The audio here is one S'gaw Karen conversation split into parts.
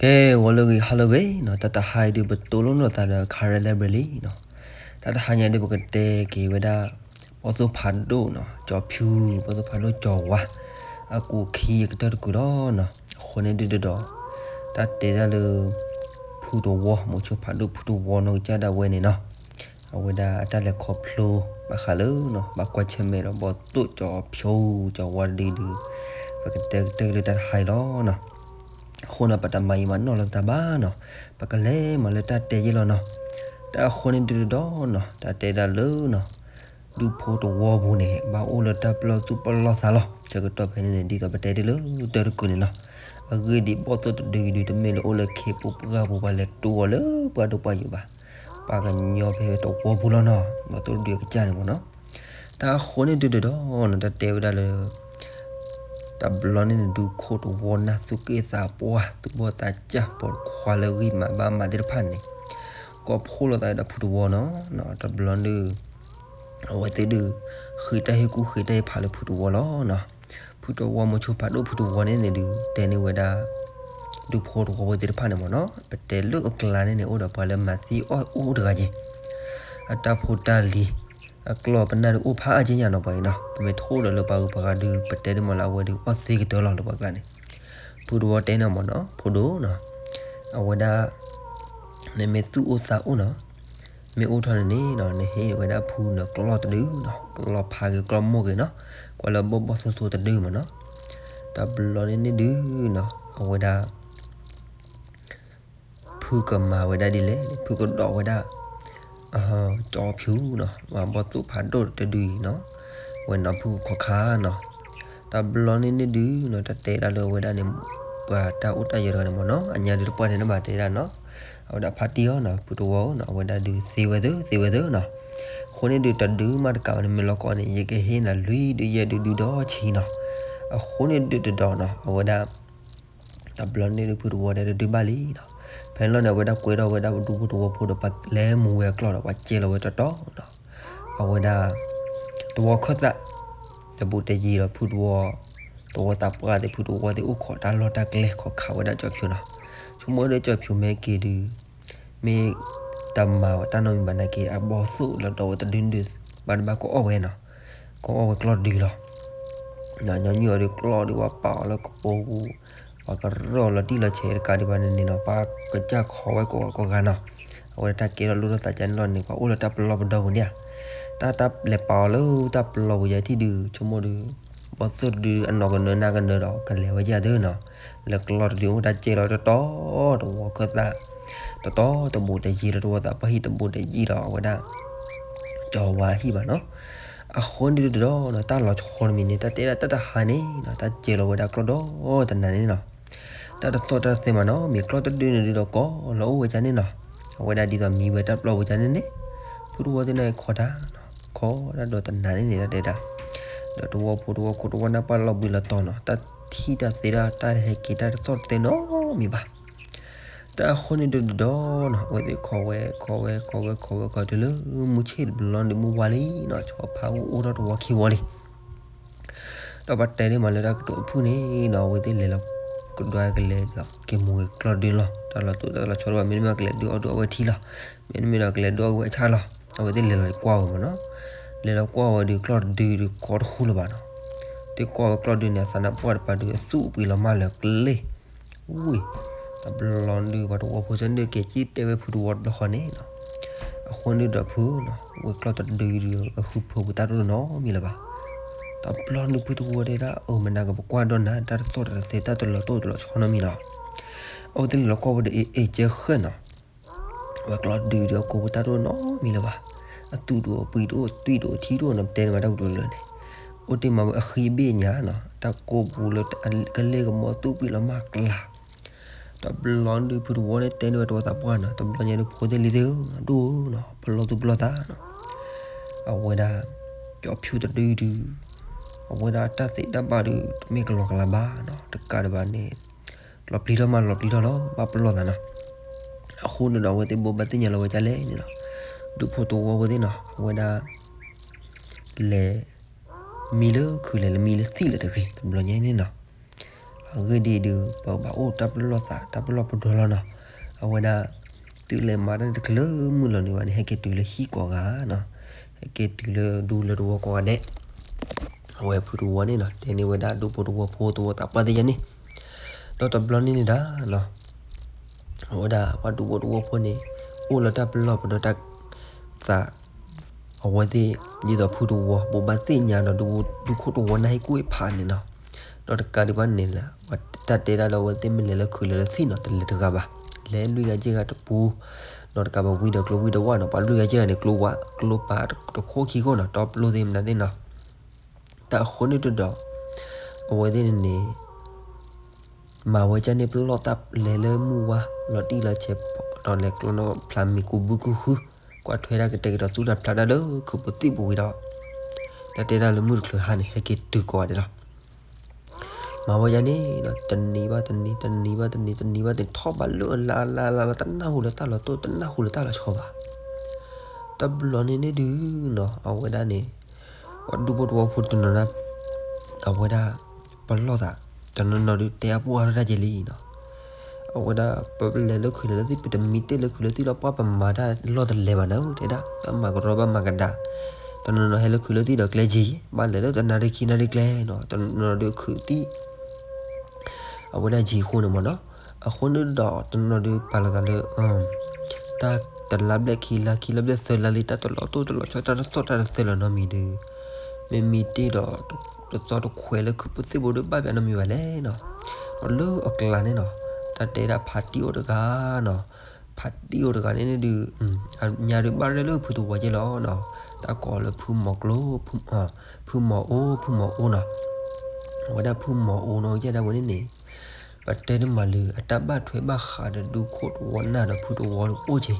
ကဲ ဂီၤလၢအဂ့ၤ ဟါလၢအဂ့ၤနီၤ, တၢ်တဟါအံၤဒုး ပတိၢ်လိာ်နီၢ်သးဒီး Karen Library လံနီၤ. တၢ်တဟါညါဒုး ပကတဲက့ၤဝဲဒၣ် ဘီၣ်သိၣ်ဖးဒိၣ်နီၤ, ကၠီဖၠူ, ဘီၣ်သိၣ်ဖးဒိၣ်ကၠီဝါ အကူးအခံအကတၢၢ်တကုာ်လီၤနီၤ. အဃိန့ၣ်ဒုးဒီး တၢ်တဲဒၣ်လၢ ဖုတဝီ မိၤဆိဖးဒိၣ်ဖုတဝီနီၢ်ကစၢ်ဒၣ်ဝဲန့ၣ်နီၤ, အဝဲဒၣ်အတၢ်လဲၤခီဖျိ ဘၣ်ဃးလၢနီၤ ဘၣ်ကွၢ်ဆၢၣ်မဲာ်ဒီး ဘီၣ်သိၣ်ကၠီဖၠူ ကၠီဝါတဒုဒုး ပကတဲကတၢၢ်လၢတၢ်တဟါအံၤလီၤနီၤ. အဃိန့ၣ် ပတမၤယံာ်မၤနီၢ်လိာ်သးဘၣ်နီၤ, ပကလဲၤမၤလၢတၢ်တဲယ့ၢ်လီၤနီၤ. တၢ်အဃိန့ၣ်ဒုးဒီးနီၤ တၢ်တဲဒၣ်လၢနီၤ ဒူဖိတဝီပူၤန့ၣ် ဘၣ်အိၣ်လၢတၢ်ပလီၢ်သူၣ်ပလီၢ်သးလီၤ. ဆၢကတီၢ်ဖဲန့ၣ်န့ၣ် ဒ်သိးပတဲဒ်လၢတၢ်တကုာ်န့ၣ်နီၤ, အဂ့ၢ်ဒ်အံၤ ဘီၣ်သိၣ်တဒုဒုး တမ့ၢ်လၢအိၣ်လၢခ့ပူၤပှၢ်ပူၤ ပှၤလဲၤတိၢ်အီၤလၢပှၤဒိၣ်ပှၤယိာ်ဘၣ်, ပှၤကညီဖဲတဝီပူၤလီၤနီၤ, ဘီၣ်သိၣ်တဒုအကစၢ်န့ၣ်မ့ၢ်နီၤ. တၢ်အဃိန့ၣ်ဒုးဒီးနီၤ တၢ်တဲဝဲဒၣ်လၢ တဘျီန့ၣ်န့ၣ် ဒူခိၣ်တဝီနၢ်သူၣ်က့ၣ်သးပှၢ် သူၣ်ဘီၣ်သးစၢ် ပိာ်ခွါလၢဂံၢ်မးဘါမးသ့ၣ်တဖၣ်န့ၣ် ကိးဖှိၣ်လိာ်သးဒီးဖုတဝီနီၤ. တဘျီန့ၣ် အဝဲသ့ၣ်ဒုး ဃ့တၢ်ဟ့ၣ်ကူၣ်ဃ့တၢ်ဟ့ၣ်ဖးလၢဖုတဝီလီၤနီၤ. ဖုတဝီ မိၤဆိဖးဒိၣ်ဖုတဝီန့ၣ်န့ၣ်ဒုး တဲန့ၢ်ဝဲဒၣ် ဒူဖိတဝီဖိသ့ၣ်တဖၣ်န့ၣ်မ့ၢ်နီၤ, ပတဲလၢအကျါန့ၣ်န့ၣ် အိၣ်ဒီးပှၤလၢမၤသံအီၣ်အိၣ်တဂၤက့ၤ, အတၢ်ဖိတၢ်လံၤ အကျီၢ်ပနၢ်ဒုးအိၣ်ဖးအါက့ညါနီၤ ပှၤအံၤနီၤ. ပမ့ၢ်ထိၣ်ဒီးလၢပှၤဂုၤပှၤဂၤဒုး ပတဲဒ်မ့ၢ်လၢအဝဲဒုးအီၣ်သ့ကတၢၢ်လီၤလၢပှၤကျါန့ၣ်. ဖုတဝီတဲန့ၣ်မ့ၢ်နီၤ, ဖိဒိၣ်နီၤ, အဝဲဒၣ် နမ့ၢ်သူၣ်အိၣ်သးအိၣ်နီၤ, မ့ၢ်အိၣ်ထီၣ်န့ၣ်န့ၣ်နီၤ နဟ့ၣ်ဝဲဒၣ်ဖုနကျီၢ်တဒုနီၤ, ကျီၢ်ဖးဂ့ၤကျီၢ်မိၢ်ဂ့ၤနီၤ, ကွၢ်လၢဘီၣ်ဘီၣ်သိၣ်သိၣ်တဒုမ့ၢ်နီၤ. တဘျီန့ၣ်န့ၣ်ဒုးနီၤ အဝဲဒၣ် ဖုကမၤဝဲဒၣ်ဒ်လဲၣ်န့ၣ် ဖုကဒိးဝဲဒၣ် ကၠီဖၠူနီၤ, ဘီၣ်သိၣ်ဖးဒိၣ်တဒုအံၤနီၤ, ဝဲနီၤဖုကခီခါနီၤ. တဘျီန့ၣ်န့ၣ်ဒုးနီၤ တၢ်တဲဒၣ်လၢအဝဲဒၣ်န့ၣ် ပှၤတၢ်အိၣ်တၢ်ယၢၤတဂၤန့ၣ်မ့ၢ်နီၤ, အညါဒုးတပှၢ်ထဲန့ၣ်ဘၣ်တဲဒၣ်နီၤ, အဝဲဒၣ်ဖါတံၢ်အီၤနီၤ ဖုတဝီနီၤ, အဝဲဒၣ်ဒုးသ့ဝဲသ့သ့ဝဲသ့နီၤ. အဃိန့ၣ်ဒုးတဒုမးတကးဘၣ်န့ၣ် မ့ၢ်လီၤကီန့ၣ် ယကဟ့ၣ်နၤလွံၢ်ဒုးယဲၢ်ဒုးဒုးဒီးဆံနီၤ. အဃိန့ၣ်ဒုးတဒီးနီၤ အဝဲဒၣ် တဘျီန့ၣ်ဒုးဖုတဝီတဲတဒုဘၣ်လံနီၤ. ဖဲန့ၣ်လီၤန့ၣ် အဝဲဒၣ်ကွဲထီၣ်ဝဲဒၣ်ဒူဖိတဝီဖိဒီး ပှၤလဲၤမူဝဲအကျီၢ်ဒီး ပှၤကဲလီၤဝဲတီတီနီၤ. အဝဲဒၣ် တဝီခၢၣ်သး တဘူးတယံၤဒီးဖုတဝီ, တဝီသးပှၢ်သ့ၣ် ဖုတဝီသ့ၣ်အိၣ်ခိးတၢ်လီၢ်တၢ်ကျဲ ခိးခးဝဲဒၣ်ကၠီဖၠူနီၤ. ဆိကမိၣ်ဒီးကၠီဖၠူမ့ၢ်က့ၤဒုး မ့ၢ်တမၤဝဲတၢ်နီတမံၤဘၣ်နာ်က့ အဘီၣ်သိၣ်လၢဒိးဝဲတဒုန့ၣ်ဒုး ဘၣ်တဘၣ်ကအီၣ်ဝဲနီၤ, ကအီၣ်ဝဲကျီၢ်တဒုလီၤ. ညီနုၢ်အီၤဒုးကျီၢ်ဒုး ပှၤပာ်အီၤလၢကပိာ်ပူၤ, ပှၤကရၢၢ်လီၤတံၢ်လီၤဆဲးတကးဒံးဘၣ်န့ၣ်န့ၣ်နီၤ ပှၤကစၢ်ခိးဝဲကိးဂၤကိးဂၤနီၤ. အဝဲဒၣ်တၢ်ကဲထီၣ်လိၣ်ထီၣ်သးကါန့ၣ်လီၤန့ၣ် ပှၤအိၣ်လၢတၢ်ပလီၢ်ပဒီပူၤန့ၣ်ဧါ. တၢ်တၢ်လဲၤပာ်အီၤလၢတၢ်ပလီၢ်ပူၤယဲထံၣ်ဒုး ဆိကမိၣ်ဒုး ဘီၣ်သိၣ်တဒုအနီၢ်ကနၢနၢ်ကနၢဒီး ကလဲၤဝဲယဲၢ်သ့နီၤ. လၢကျီၢ်တဒုအိၣ်တၢ်ကဲလီၤတတီၤတဝီခၢၣ်သး, တတီၤတဘူးတယံၤလၢတဝီသးပှၢ်ဟံၣ်တဘူးတယံၤဒီးအဝဲဒၣ် ကၠီဝါဟံၣ်ဘၣ်နီၤ. အဃိန့ၣ်ဒုးဒီးနီၤ တၢ်လီၤဆီတမံၤန့ၣ် တၢ်တဲဒၣ်တၢ်တဟါန့ၣ်နီၤ တၢ်ကဲလီၤဝဲဒၣ်ကျီၢ်ဒီတနၤန့ၣ်နီၤ. တၢ်တသီၣ်တၢ်တသဲမးနီၤ မ့ၢ်ကျီၢ်တဒုန့ၣ်ဒုးဒီးကီလီၤအိၣ်ဝဲဒၣ်န့ၣ်နီၤ. အဝဲဒၣ်ဒ်သိးမံဝဲတၢ်ပျီပူၤဒၣ်န့ၣ်န့ၣ် ဖုတဝီသ့ၣ်န့ၣ်ခိးတၢ်, ခိးတၢ်ဒီးတနၤန့ၣ်န့ၣ် တၢ်တဲဒၣ် ဒီးတဝီဖိတဝီခိၣ်တဝီနၢ်ပှၢ်လီၤဘှံးလီၤတီၤနီၤ တၢ်ထံၣ်တၢ်သ့တၢ် တၢ်ဟဲက့ၤတၢ်တသီၣ်တသဲနီတမံၤဘၣ်. တၢ်အဃိန့ၣ်ဒုးဒီးနီၤ အဝဲသ့ၣ်ခိးဝဲ ခိးဝဲ ခိးဝဲ ခိးဝဲ ခိးတုၤလၢမုၢ်ဆ့ၣ်တဘျီန့ၣ် မုၢ်ဝါလံနီၤ ဆီဖါအိၣ်အိၣ်ထီၣ်တဝီခံဝီလံ. ဒီးပှၤတဲန့ၢ်မးလၢတၢ်ကတိၤအဖုၣ်န့ၣ်နီၤ အဝဲသ့ၣ်လဲၤလီၤကဒွးကလဲၤဒီး က့ၤမူၤက့ၤကျီၢ်တဒုလီၤ. တၢ်လီၤတိၢ်တၢ်လီၤဆီဒိၣ်ဘၣ် မ့တမ့ၢ်ကလဲၤဒုးအီၣ်ဒုးအီဝဲထံလီၤ. မ့တမ့ၢ်ဒီးကလဲၤဒုးအီၣ်ဝဲဆၣ်လီၤ. အဝဲသ့ၣ်လဲၤလီၤကွၢ်ဝဲမးနီၤ. လဲၤလီၤကွၢ်ဝဲဒုးကျီၢ်တဒုဒုးကီတဃူလၢၤဘၣ်နီၤ. သ့ၣ်ကွၢ်ဝဲကျီၢ်ဒုန့ၣ် အသးနါပှၢ်တပၤဒုးအသူၣ်အပှံၤလီၤမၢ်လၢကျ့ ဝံၤ တဘျီဒုး ပှၤတဝီဖိသ့ၣ်န့ၣ်က့ၤက့ၤတဲဝဲဖုတဝီတဘျီဃီန့ၣ်နီၤ. အဃိန့ၣ်ဒီးဖုနီၤ ဝဲကျီၢ်တဒုဒုးအဃုဖၢပူၤတၢ်တအိၣ်နီတမံၤလၢၤဘၣ်. တဘျီဒုးဖုတဝီတဲဒၣ် အၢ မနၤကပကွၢ်ဒီးနၤ တၢ်တသီၣ်တၢ်တသဲ တၢ်တလီၤတိၢ်တလီၤဆီနီတမံၤနီၤ. အဝဲသ့ၣ်လဲၤလီၤကွၢ်ဝဲဒီး အ့ အ့ ကဲဃဲၣ်နီၤ ဝဲကျီၢ်တဒုဒုးအကိာ်ပူၤတၢ်တအိၣ်နီတမံၤလၢၤဘၣ်. အသူၣ်ဒုးအပှံၤတအိၣ် အသွံၣ်ဒုးအထံတအိၣ်နီၤ ပတဲန့ၢ်ဘၣ်တၢ်ကတိၤလၢာ်န့ၣ် အိၣ်တ့ၢ်မးဝဲအဃံအဘ့ၣ်ညါနီၤ တၢ်ကိာ်ပူၤလၢကလ့ၢ်ကမီၤသူၣ်ပှံၤလီၤမၢ်ကျါ တဘျီဒုးဖုတဝီန့ၣ်တဲန့ၢ်ဝဲတဝီသးပှၢ်နီၤ တဘျီညါဒုးဖိသ့ၣ်လံၤသ့ၣ်ဧၢ ဒိၣ်ဧၢနီၤ ပလီၢ်သူၣ်ပလီၢ်သးနီၤ အဝဲဒၣ် ကၠီဖၠူတဒုဒုး အဝဲဒၣ်တၢ်သ့တၢ်ဘၣ်ဒုး တမ့ၢ်ကလီကလီဘၣ်နီၤ တကးဒံးဘၣ်န့ၣ် လီၤပျံၤထီၣ်မးလီၤပျံၤထီၣ်လီၤ ဘၣ်ပလီၢ်သးနီၤ အဃိန့ၣ်ဒီးအဝဲသ့ၣ်ဘိးဘၣ်သ့ၣ်ညါလီၤဝဲဒ်လဲၣ်န့ၣ်နီၤ ဒူဖိတဝီဖိသ့ၣ်နီၤ အဝဲဒၣ် လဲၤ မံလၢခုးလဲၤလၢမံလၢသံၣ်လၢတဂ့ၤ တဘျီညါန့ၣ်နီၤ အ အဂ့ၢ်ဒ်အံၤဒုး ပဘၣ်အိၣ်တၢ်ပလီၢ်သး တၢ်ပလီၢ်ပဒီလီၤနီၤ. အဝဲဒၣ် တုၤလဲၤမၤတၢ်တချုးလၢမုၢ်လီၤနုာ်ဘၣ်န့ၣ် ဟဲက့ၤတုၤလၢဟံၣ်ကိးဂၤနီၤ, ဟဲက့ၤတုၤလၢဒူလၢသဝီကိးဂၤဒဲး, အဝဲဖုသဝီန့ၣ်နီၤ တဲန့ၢ်ဝဲဒၣ်ဒူဖိသဝီဖိသဝီသးပှၢ်သ့ၣ်ညါန့ၣ်, ဒီးတဘျီန့ၣ်န့ၣ်ဒၣ်နီၤ အဝဲဒၣ်ပှၤဒူဖိသဝီဖိန့ၣ် အိၣ်လၢတၢ်ပလီၢ်ပဒီတၢ်သး အဝဲသ့ၣ် ဒ်သိးဖုသဝီ ဘိးဘၣ်သ့ၣ်ညါဒီးဒူခိၣ်သဝီနၢ်ဟ့ၣ်ကူၣ်ဟ့ၣ်ဖးန့ၣ်နီၤ, ဒီးတကးဒံးဘၣ်န့ၣ်လၢ တၢ်တဲဒၣ်လၢအဝဲသ့ၣ်မ့ၢ်လဲၤလၢခုးလဲၤလၢသံၣ်နီၤ တလဲၤတဂၤဘၣ်, လဲၤလွံၢ်ဂၤယဲၢ်ဂၤတပူၤ, ဒီးတကးဘၣ်ဝံဒီးကျိဝံဒီးဝၣ်နီၤ ပှၤလွံၢ်ဂၤယဲၢ်ဂၤန့ၣ် ကျိဝၣ်ကျိပၤတခိၣ်ခံခိၣ်နီၤ တီပျိသ့ၣ်မနုၤသ့ၣ်နီၤ, တၢ်အဃိန့ၣ်တဒီး အဝဲသ့ၣ်န့ၣ်န့ၣ် မၤဝဲဒ်န့ၣ် ပလီၢ်သးလဲၤလၢမုၢ်ဝါ လီၤတံၢ်လီၤဆဲး ဒီးလဲၤကျီနီၣ်ဖျါမံၤကူဘုကူဃု, ကွၢ်ထွဲဒၣ်ကတဲာ်ကတီၤသူၣ်တၢ်ဖျါတၢ်လၢခုးပူၤသံၣ်ပူၤဝံၤဒီး တၢ်တဲဒၣ်လၢမုၢ်တချုးဟါန့ၣ် ဟဲက့ၤတုၤကိးဂၤဒဲးလီၤ. မၤဝဲဒ်န့ၣ်နီၤ တနံၤဘၣ်တနံၤ တနံၤဘၣ်တနံၤ တနံၤဘၣ်တနံၤ ထီၣ်ဘးလၢအလါအလါအလါလီၤ တနၢ်ဟူလၢတၢ်လီၤတိၢ် တနၢ်ဟူလၢတၢ်လီၤဆီဘၣ်. တဘျီန့ၣ်န့ၣ်ဒုးနီၤ အဝဲဒၣ်န့ၣ် ပှၤဒူဖိသဝီဖိတနီၤနီၤ အဝဲဒၣ် ပလီၢ်သး တနီၤနီၤဒုးတဲအပူၤအါထီၣ်တၢ်က့ၤလံနီၤ. အဝဲဒၣ်ပလဲၤလၢခုးလဲၤလၢသံၣ် ပတမံတ့ၢ်လၢခုးလၢသံၣ်လီၤ ပှၤပမၤတၢ်လီၢ်တလဲၤဘၣ်နီၤ တဲဒၣ် ဘၣ်မၤကရီဘၣ်မၤကဒါ, တနီၤနီၤဟဲလၢခုးလၢသံၣ်ဒီးကျဲက့ၤ ဘၣ်လဲၤလၢတနၣ်ရံၣ်ခံနၣ်ရံၣ်ကျဲနီၤ တနီၤနီၤဒုးခုးသံၣ် အဝဲဒၣ်က့ၤအဃိန့ၣ်မ့ၢ်နီၤ, အဃိန့ၣ်ဒီးတနီၤဒုးပာ်လီၤသးလၢ တၢ်တလါဘျဲၣ်ခံလါ ခံလါဘျဲၣ်သၢလါလံ တၢ်တလီၤတိၢ်တလီၤဆီ တၢ်တသီၣ်တၢ်တသၢလၢၤနီတမံၤဒုး မ့မ့ၢ်တ့ၢ်ဒီး တသီတခွဲးလၢခုးပူၤသံၣ်ပူၤဒုး ဘၣ်ပျးနီတမံၤဘၣ်လဲၣ်နီၤ. ဒီးလၢအကျါန့ၣ်နီၤ တၢ်တဲဒၣ်ဖါတံၢ်အိၣ်တဂၤနီၤ, ဖါတံၢ်အိၣ်တဂၤန့ၣ်န့ၣ်ဒုး အညါဒုးဘၣ်ရဲၣ်လၢဖုသဝီက့လီၤနီၤ, တၢ်ကိးလၢဖုမီၤကျိ ဖုမီၤအိ ဖုမီၤအိနီၤ. အဝဲဒၣ်ဖုမီၤအိနီၤကဲဒၣ်ဝဲန့ၣ်န့ၣ် ပတဲတမၤလၢၤ အတၢ်ဘၣ်ထွဲဘၣ်ဃးဒီးဒူခိၣ်သဝီနၢ်ဒီးဖုသဝီအိၣ်က့